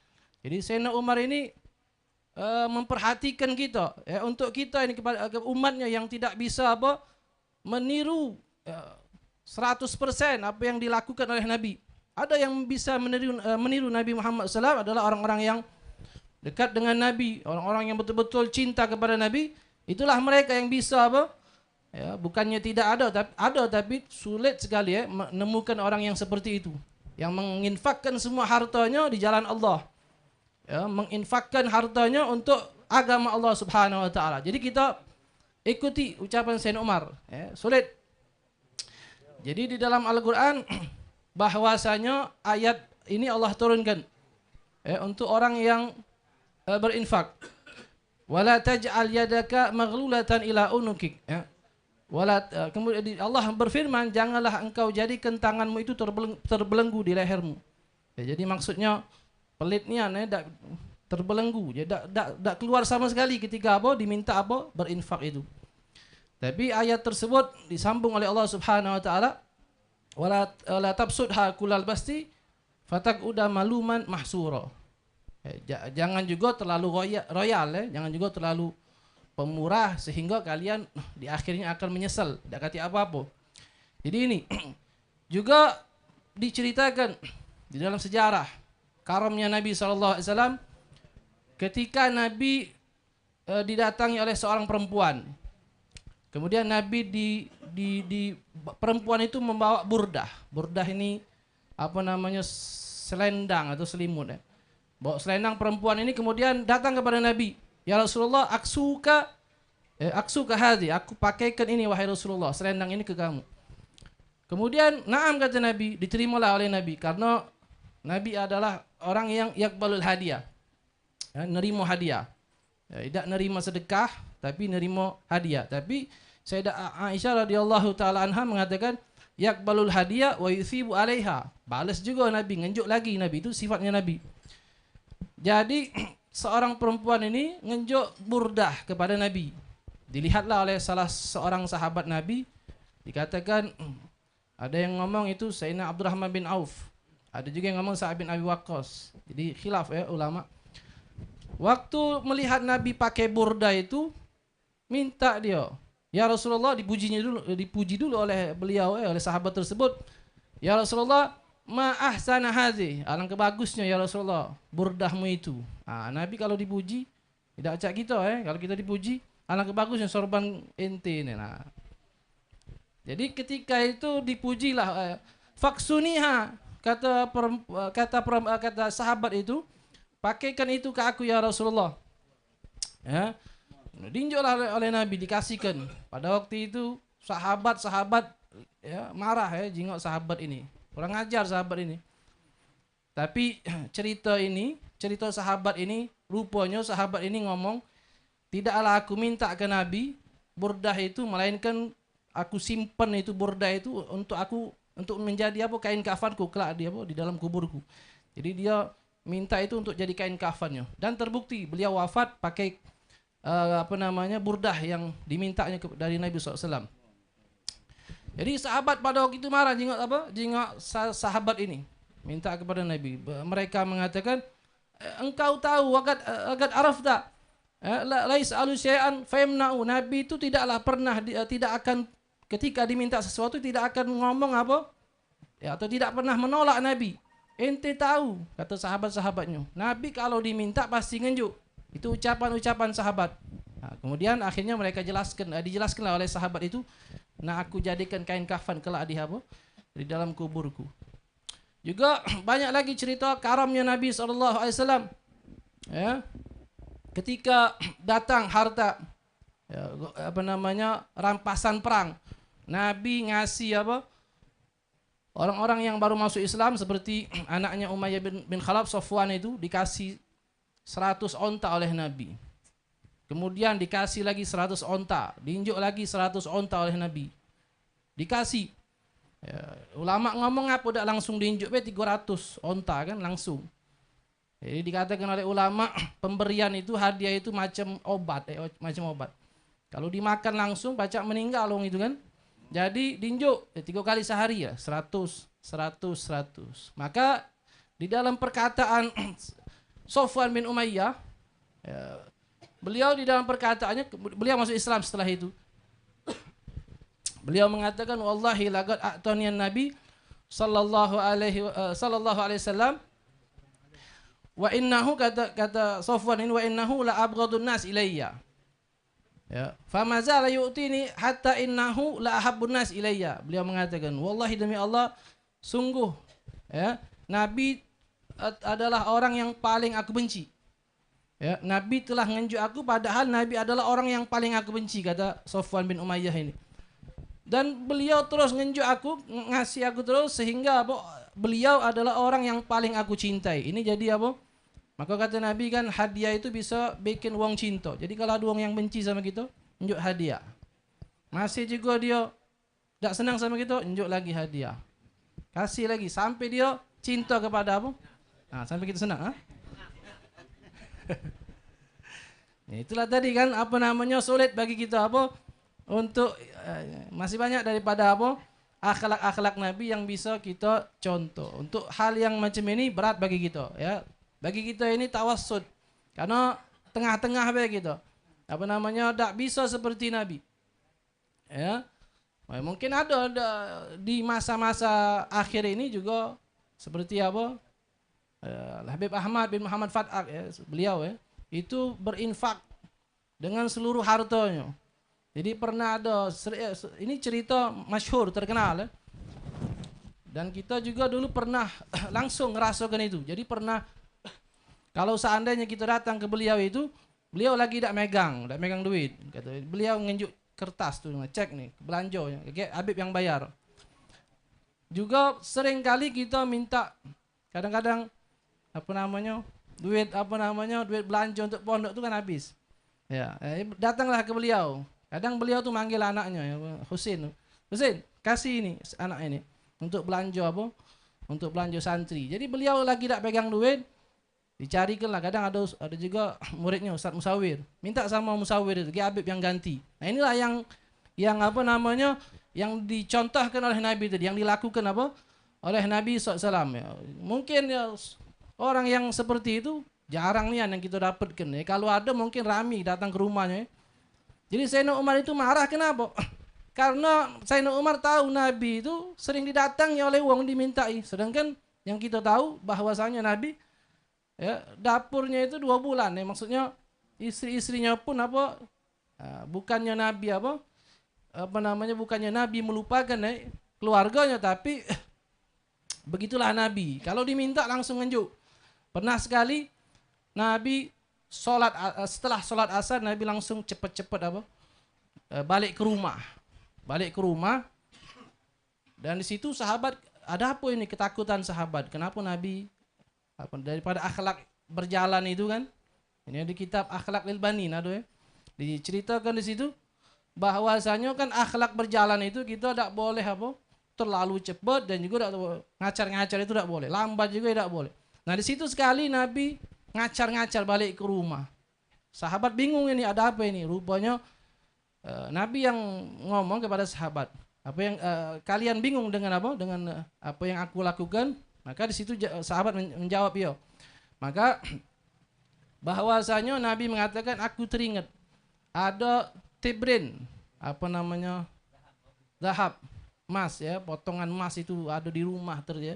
Jadi Sayyidina Umar ini, eh, memperhatikan kita, ya, untuk kita ini kepada, eh, umatnya yang tidak bisa apa, meniru, ya, seratus persen apa yang dilakukan oleh Nabi. Ada yang bisa meniru, eh, meniru Nabi Muhammad sallallahu alaihi wasallam adalah orang-orang yang dekat dengan Nabi, orang-orang yang betul-betul cinta kepada Nabi. Itulah mereka yang bisa apa? Ya, bukannya tidak ada, tapi ada, tapi sulit sekali, ya, menemukan orang yang seperti itu, yang menginfakkan semua hartanya di jalan Allah, ya, menginfakkan hartanya untuk agama Allah Subhanahu wa taala. Jadi kita ikuti ucapan Sayyidina Umar, ya, sulit. Jadi di dalam Al-Qur'an bahwasanya ayat ini Allah turunkan, ya, untuk orang yang, eh, berinfak. "Wala taj'al yadaka maghlulatan ila unukik," ya. Wala, eh, kemudian di, Allah berfirman, "Janganlah engkau jadikan tanganmu itu terbeleng-, terbelenggu di lehermu." Ya, jadi maksudnya pelit nian, eh, dak terbelenggu, ya, dak, dak, dak keluar sama sekali ketika apa, diminta apa, berinfak itu. Tapi ayat tersebut disambung oleh Allah Subhanahu wa taala, "Wala, wala tabsutha kullal basti fataq'uda maluman mahsura." Eh, ja-, jangan juga terlalu roya-, royal, eh, jangan juga terlalu pemurah sehingga kalian di akhirnya akan menyesal, dak kati apa-apa. Jadi ini juga diceritakan di dalam sejarah karamnya Nabi sallallahu alaihi wasallam ketika Nabi, eh, didatangi oleh seorang perempuan. Kemudian Nabi di, di, di, perempuan itu membawa burdah. Burdah ini apa namanya, selendang atau selimut, ya. Bawa selendang perempuan ini kemudian datang kepada Nabi, "Ya Rasulullah, aksuka, eh, aksuka hadhi, aku pakaikan ini, wahai Rasulullah, selendang ini ke kamu." Kemudian, "Na'am," kata Nabi, diterimalah oleh Nabi karena Nabi adalah orang yang yakbalul hadiah. Ya, nerima hadiah. Ya, tidak nerima sedekah, tapi nerima hadiah. Tapi Sayyidah A-, Aisyah radhiyallahu taala anha mengatakan, "Yakbalul hadiah wa yusibu alaiha." Balas juga Nabi, ngenjuk lagi Nabi. Itu sifatnya Nabi. Jadi, seorang perempuan ini ngenjuk burdah kepada Nabi. Dilihatlah oleh salah seorang sahabat Nabi, dikatakan, ada yang ngomong itu Sayyidina Abdurrahman bin Auf. Ada juga yang ngomong Sa'ad bin Abi Waqqas. Jadi khilaf, ya, ulama. Waktu melihat Nabi pakai burdah itu, minta dia, "Ya Rasulullah," dipujinya dulu, dipuji dulu oleh beliau, eh, oleh sahabat tersebut. "Ya Rasulullah, ma ahsana hadhi." Alangkah bagusnya, ya Rasulullah, burdahmu itu. Ah, Nabi kalau dipuji, tidak cak kita, eh. Kalau kita dipuji, alangkah bagusnya sorban ente ni. Nah. Jadi ketika itu dipujilah, eh, "Faksuniha," kata perem-, eh, kata perem-, eh, kata sahabat itu, "Pakaikan itu ke aku, ya Rasulullah." Ya. Dinjuklah oleh, oleh Nabi, dikasihkan. Pada waktu itu sahabat-sahabat, ya, marah, ya, jingok sahabat ini. Kurang ajar sahabat ini. Tapi cerita ini, cerita sahabat ini, rupanya sahabat ini ngomong, "Tidaklah aku minta ke Nabi burdah itu, melainkan aku simpen itu burdah itu untuk aku untuk menjadi apa, kain kafanku kelak di apa, di dalam kuburku. Jadi dia minta itu untuk jadi kain kafannya. Dan terbukti beliau wafat pakai, eh, apa namanya, burdah yang dimintanya ke, dari Nabi sallallahu alaihi wasallam. Jadi sahabat pada waktu itu marah jingok apa? Jingok sa-, sahabat ini minta kepada Nabi. Be-, mereka mengatakan, "Eh, engkau tahu, waqad, eh, waqad arafta, eh, la, la yas'alu syai'an fayamna'u." Nabi itu tidaklah pernah di-, eh, tidak akan, ketika diminta sesuatu, tidak akan ngomong apa? Ya, atau tidak pernah menolak Nabi. "Ente tahu," kata sahabat-sahabatnya, "Nabi kalau diminta pasti ngenjuk." Itu ucapan-ucapan sahabat. Nah, kemudian akhirnya mereka jelaskan, eh, dijelaskanlah oleh sahabat itu, "Nah, aku jadikan kain kafan kelak di apa? Di dalam kuburku." Juga banyak lagi cerita karamnya Nabi sallallahu alaihi wasallam. Ya. Ketika datang harta, ya, apa namanya, rampasan perang, Nabi ngasih apa? Orang-orang yang baru masuk Islam seperti anaknya Umayyah bin, bin Khalaf, Sofwan itu dikasih seratus onta oleh Nabi. Kemudian dikasih lagi seratus onta, diinjuk lagi seratus onta oleh Nabi. Dikasih. Ya, ulama ngomong apa dak langsung diinjuk be tiga ratus onta kan langsung. Jadi dikatakan oleh ulama, pemberian itu, hadiah itu macam obat, eh, macam obat. Kalau dimakan langsung, pacak meninggal wong itu kan. Jadi diinjuk, eh, tiga kali sehari ya, seratus, seratus, seratus. Maka di dalam perkataan Sofwan bin Umayyah, ya, beliau di dalam perkataannya, beliau masuk Islam setelah itu. Beliau mengatakan, "Wallahi laqad a'taniyan Nabi sallallahu alaihi, eh, sallallahu alaihi wasallam, wa innahu," kata, kata Sofwan ini, "wa innahu la abghadun nas ilayya." Ya, "Famazala yu'tini hatta innahu la ahabbun nas ilayya." Beliau mengatakan, "Wallahi, demi Allah, sungguh, ya, Nabi ad-, adalah orang yang paling aku benci." Ya, "Nabi telah ngenjuk aku, padahal Nabi adalah orang yang paling aku benci," kata Sofwan bin Umayyah ini. "Dan beliau terus ngenjuk aku, ng-, ngasih aku terus, sehingga apa, beliau adalah orang yang paling aku cintai." Ini jadi apa? Maka kata Nabi kan, hadiah itu bisa bikin wong cinta. Jadi kalau ada wong yang benci sama kita, njuk hadiah. Masih juga dia dak senang sama kita, njuk lagi hadiah. Kasih lagi sampai dia cinta kepada apa? Nah, sampai kita senang, ha? Ya, itulah tadi kan, apa namanya, sulit bagi kita apa untuk, eh, masih banyak daripada apa akhlak-akhlak Nabi yang bisa kita contoh. Untuk hal yang macam ini berat bagi kita, ya. Bagi kita ini tawassut. Karena tengah-tengah bae kita. Apa namanya, dak bisa seperti Nabi. Ya. Mungkin ada, ada di masa-masa akhir ini juga seperti apa? Eh, Habib Ahmad bin Muhammad Fatak, ya, beliau, ya, itu berinfak dengan seluruh hartanya. Jadi pernah ada seri-, eh, se-, ini cerita masyhur, terkenal, ya. Dan kita juga dulu pernah langsung ngerasakan itu. Jadi pernah, kalau seandainya kita datang ke beliau itu, beliau lagi dak megang, dak megang duit. Kata beliau ngenjuk kertas tu, "Cek ni, belanja." Kayak Habib yang bayar. Juga sering kali kita minta, kadang-kadang, apa namanya, duit, apa namanya, duit belanja untuk pondok tu kan habis. Ya, eh, datanglah ke beliau. Kadang beliau tu manggil anaknya, ya, Husin. "Husin, kasih ini anak ini untuk belanja apa? Untuk belanja santri." Jadi beliau lagi dak pegang duit, dicarikan lah. Kadang ada, ada juga muridnya Ustaz Musawir. Minta sama Musawir itu, dia Habib yang ganti. Nah, inilah yang, yang apa namanya, yang dicontohkan oleh Nabi tadi, yang dilakukan apa? Oleh Nabi sallallahu alaihi wasallam, ya. Mungkin, ya, orang yang seperti itu jarang nian yang kita dapatkan, ya. Kalau ada, mungkin rami datang ke rumahnya, ya. Jadi Sayyidina Umar itu marah, kenapa? Karena Sayyidina Umar tahu Nabi itu sering didatangi oleh wong dimintai. Sedangkan yang kita tahu bahwasanya Nabi, ya, dapurnya itu dua bulan, ya, maksudnya istri-istrinya pun apa, ah, bukannya Nabi apa, apa namanya, bukannya Nabi melupakan, ya, keluarganya, tapi begitulah Nabi. Kalau diminta langsung ngenjuk. Pernah sekali Nabi sholat a-, setelah sholat asar, Nabi langsung cepet-cepet apa, eh, balik ke rumah. Balik ke rumah. Dan di situ sahabat, ada apa ini, ketakutan sahabat? Kenapa Nabi, apa, daripada akhlak berjalan itu kan? Ini di kitab Akhlak lil Banin ada, ya. Diceritakan di situ bahwasanya kan akhlak berjalan itu kita dak boleh apa? terlalu cepat dan juga dak, ngacar-ngacar itu dak boleh, lambat juga dak boleh. Nah, di situ sekali Nabi ngacar-ngacar balik ke rumah. Sahabat bingung ini, ada apa ini? Rupanya, eh, Nabi yang ngomong kepada sahabat, apa yang, eh, kalian bingung dengan apa? Dengan, eh, apa yang aku lakukan? Maka di situ ja- sahabat men- menjawab, "Iyo." Maka bahwasanya Nabi mengatakan, "Aku teringat ada tibrin, apa namanya, zahab, emas, ya, potongan emas itu ada di rumah ter ya.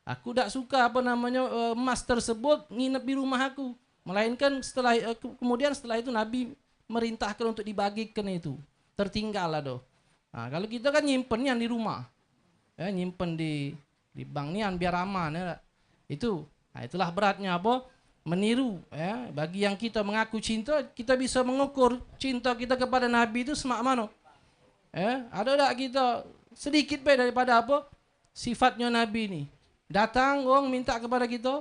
Aku dak suka, apa namanya, eh, emas tersebut nginep di rumah aku." Melainkan setelah, eh, ke- kemudian setelah itu Nabi merintahkan untuk dibagikan itu. Tertinggal lah doh. Nah, kalau kita kan nyimpen yang di rumah. Ya, nyimpen di di bank nian biar aman, ya dak? Itu. Nah, itulah beratnya apa? Meniru, ya. Bagi yang kita mengaku cinta, kita bisa mengukur cinta kita kepada Nabi itu semak mano. Ya, ada dak kita sedikit be daripada apa? Sifatnya Nabi ni. Datang wong minta kepada kita,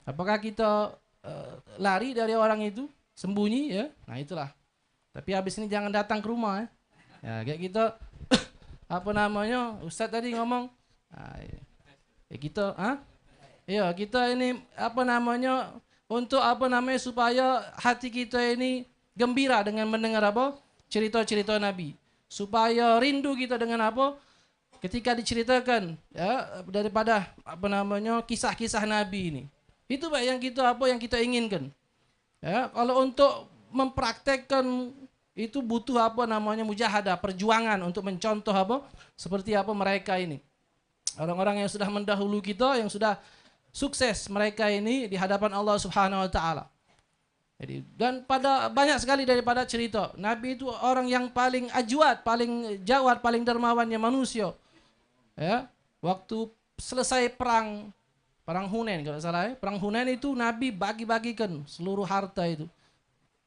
apakah kita, eh, lari dari orang itu, sembunyi, ya? Nah, itulah. Tapi habis ini jangan datang ke rumah, ya. Ya, kayak kita, apa namanya, ustaz tadi ngomong, ah, iya. Ya, kita, ah? Iya, kita ini, apa namanya, untuk, apa namanya, supaya hati kita ini gembira dengan mendengar apa? Cerita-cerita Nabi. Supaya rindu kita dengan apa? Ketika diceritakan, ya, daripada, apa namanya, kisah-kisah Nabi ini. Itu baik yang kita, apa yang kita inginkan. Ya, kalau untuk mempraktekkan itu butuh, apa namanya, mujahadah, perjuangan untuk mencontoh apa, seperti apa mereka ini. Orang-orang yang sudah mendahulu kita, yang sudah sukses, mereka ini di hadapan Allah Subhanahu wa taala. Jadi, dan pada banyak sekali daripada cerita, Nabi itu orang yang paling ajwad, paling jawad, paling dermawannya manusia. Ya, waktu selesai perang, perang Hunain kalau dak salah, ya. Perang Hunain itu Nabi bagi-bagikan seluruh harta itu.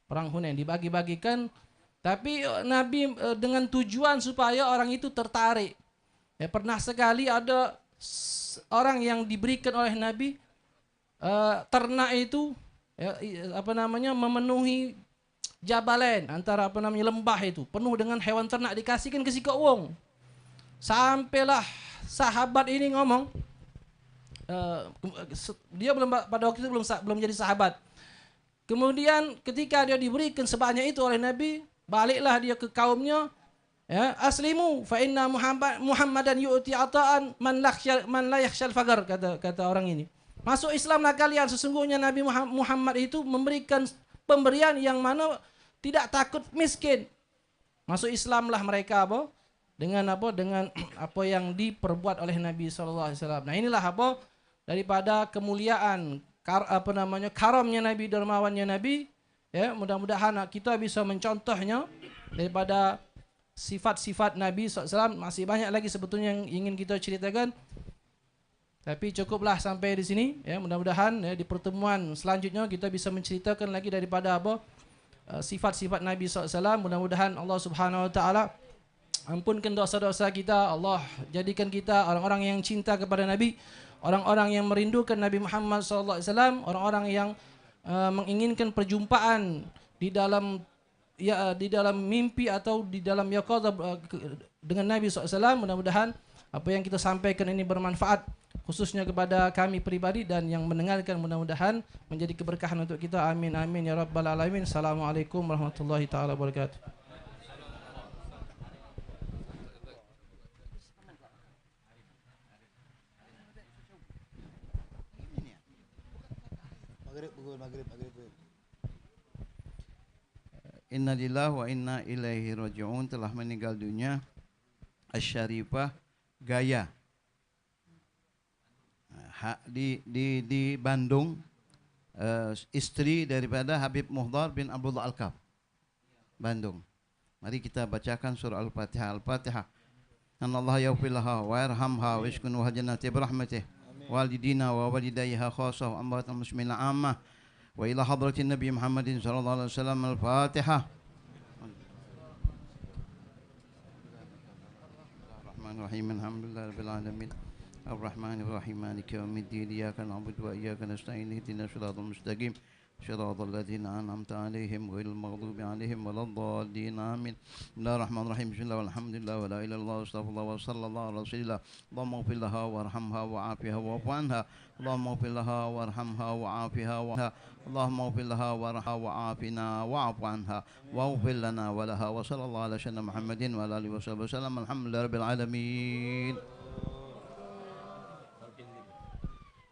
Perang Hunain dibagi-bagikan, tapi, eh, Nabi, eh, dengan tujuan supaya orang itu tertarik. Ya, pernah sekali ada s- orang yang diberikan oleh Nabi, eh, ternak itu, ya, i- apa namanya, memenuhi jabalain, antara, apa namanya, lembah itu penuh dengan hewan ternak, dikasihkan ke sikok wong. Sampailah sahabat ini ngomong, eh, ke- se- dia belum, pada waktu itu belum sa- belum jadi sahabat. Kemudian ketika dia diberikan sebanyak itu oleh Nabi, baliklah dia ke kaumnya, ya, "Aslimu fa inna Muhammad, Muhammadan yu'ti ata'an man la yakhsha- man la yakhshal faqr," kata kata orang ini. "Masuk Islamlah kalian, sesungguhnya Nabi Muham- Muhammad itu memberikan pemberian yang mana tidak takut miskin." Masuk Islamlah mereka apa? Dengan apa? Dengan apa yang diperbuat oleh Nabi sallallahu alaihi wasallam. Nah, inilah apa? Daripada kemuliaan kar- apa namanya? Karamnya Nabi, dermawannya Nabi. Ya, mudah-mudahan kita bisa mencontohnya daripada sifat-sifat Nabi sallallahu alaihi wasallam. Masih banyak lagi sebetulnya yang ingin kita ceritakan. Tapi cukuplah sampai di sini, ya. Mudah-mudahan, ya, di pertemuan selanjutnya kita bisa menceritakan lagi daripada apa, eh, sifat-sifat Nabi sallallahu alaihi wasallam. Mudah-mudahan Allah Subhanahu wa taala ampunkan dosa-dosa kita. Allah jadikan kita orang-orang yang cinta kepada Nabi, orang-orang yang merindukan Nabi Muhammad sallallahu alaihi wasallam, orang-orang yang, eh, menginginkan perjumpaan di dalam ya, di dalam mimpi atau di dalam yaqadzah, eh, ke- dengan Nabi sallallahu alaihi wasallam. Mudah-mudahan apa yang kita sampaikan ini bermanfaat, khususnya kepada kami pribadi dan yang mendengarkan, mudah-mudahan menjadi keberkahan untuk kita. Amin, amin, ya rabbal alamin. Assalamualaikum warahmatullahi taala wabarakatuh. Maghrib, pukul maghrib, maghrib. Innalillahi wa inna ilaihi raji'un, telah meninggal dunia Asy-Syarifah Gaya. Ha, di di di Bandung, eh, istri daripada Habib Muhdar bin Abdullah Al-Kaf. Bandung. Mari kita bacakan surah Al-Fatihah. Al-Fatihah. Annallaha yaghfir laha wa yarhamha wa yaskunha jannati bi rahmatih. Walidina wa walidayha khassah wa amwatal muslimina ammah. Wa ila hadratin Nabi Muhammadin sallallahu alaihi wasallam. Al-Fatihah. Bismillahirrahmanirrahim. Alhamdulillahirabbil alamin. Arrahmanirrahim. Maliki yaumiddin. Iyyaka na'budu wa iyyaka nasta'in. Ihdinas siratal mustaqim. صراط الذين أنعمت عليهم غير المغضوب عليهم ولا الضالين. آمين. بسم الله الرحمن الرحيم. بسم الله والحمد لله ولا إله إلا الله، أستغفر الله، وصلى الله على رسول الله. اللهم اغفر لها وارحمها وعافها واعف عنها. اللهم اغفر لها وارحمها وعافها وعنها. اللهم اغفر لها وارحمها وعافنا واعف عنها واغفر لنا ولها. وصلى الله على سيدنا محمد وعلى آله وصحبه وسلم. الحمد لله رب العالمين.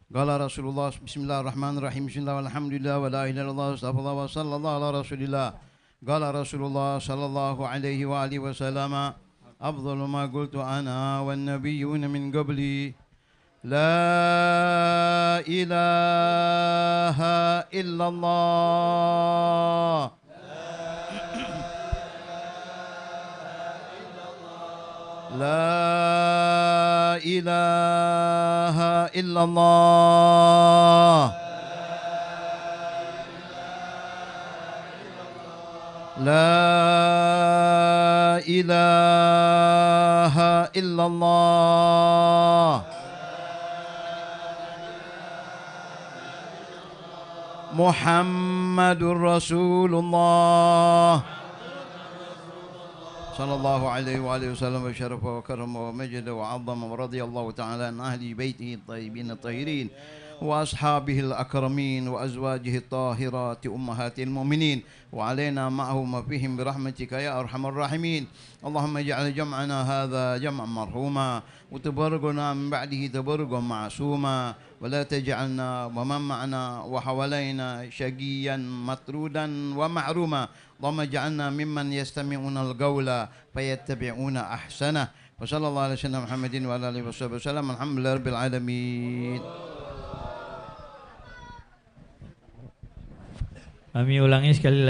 قال رسول الله، بسم الله الرحمن الرحيم، بسم الله والحمد لله ولا إله إلا الله، أستغفر الله، وصلى الله على رسول الله. قال رسول الله صلى الله عليه وآله وسلم: أفضل ما قلت أنا والنبيون من قبلي: لا إله إلا الله. لا إله إلا الله. لا إله إلا الله. محمد رسول الله. صلى الله عليه وآله وسلم وشرف وكرم ومجد وعظم ورضي الله تعالى عن أهل بيته الطيبين الطاهرين وأصحابه الأكرمين وأزواجه الطاهرات أمهات المؤمنين وعلينا معهم وفيهم برحمتك يا أرحم الراحمين. اللهم اجعل جمعنا هذا جمعا مرحوما وتفرقنا من بعده تفرقا معصوما ولا تجعلنا ومن معنا وحوالينا شقيا مطرودا ومحروما. اللهم اجعلنا ممن يستمعون القول فيتبعون أحسنه. وصلى الله على سيدنا محمد وعلى آله وصحبه وسلم. الحمد لله رب العالمين. Kami ulangi sekali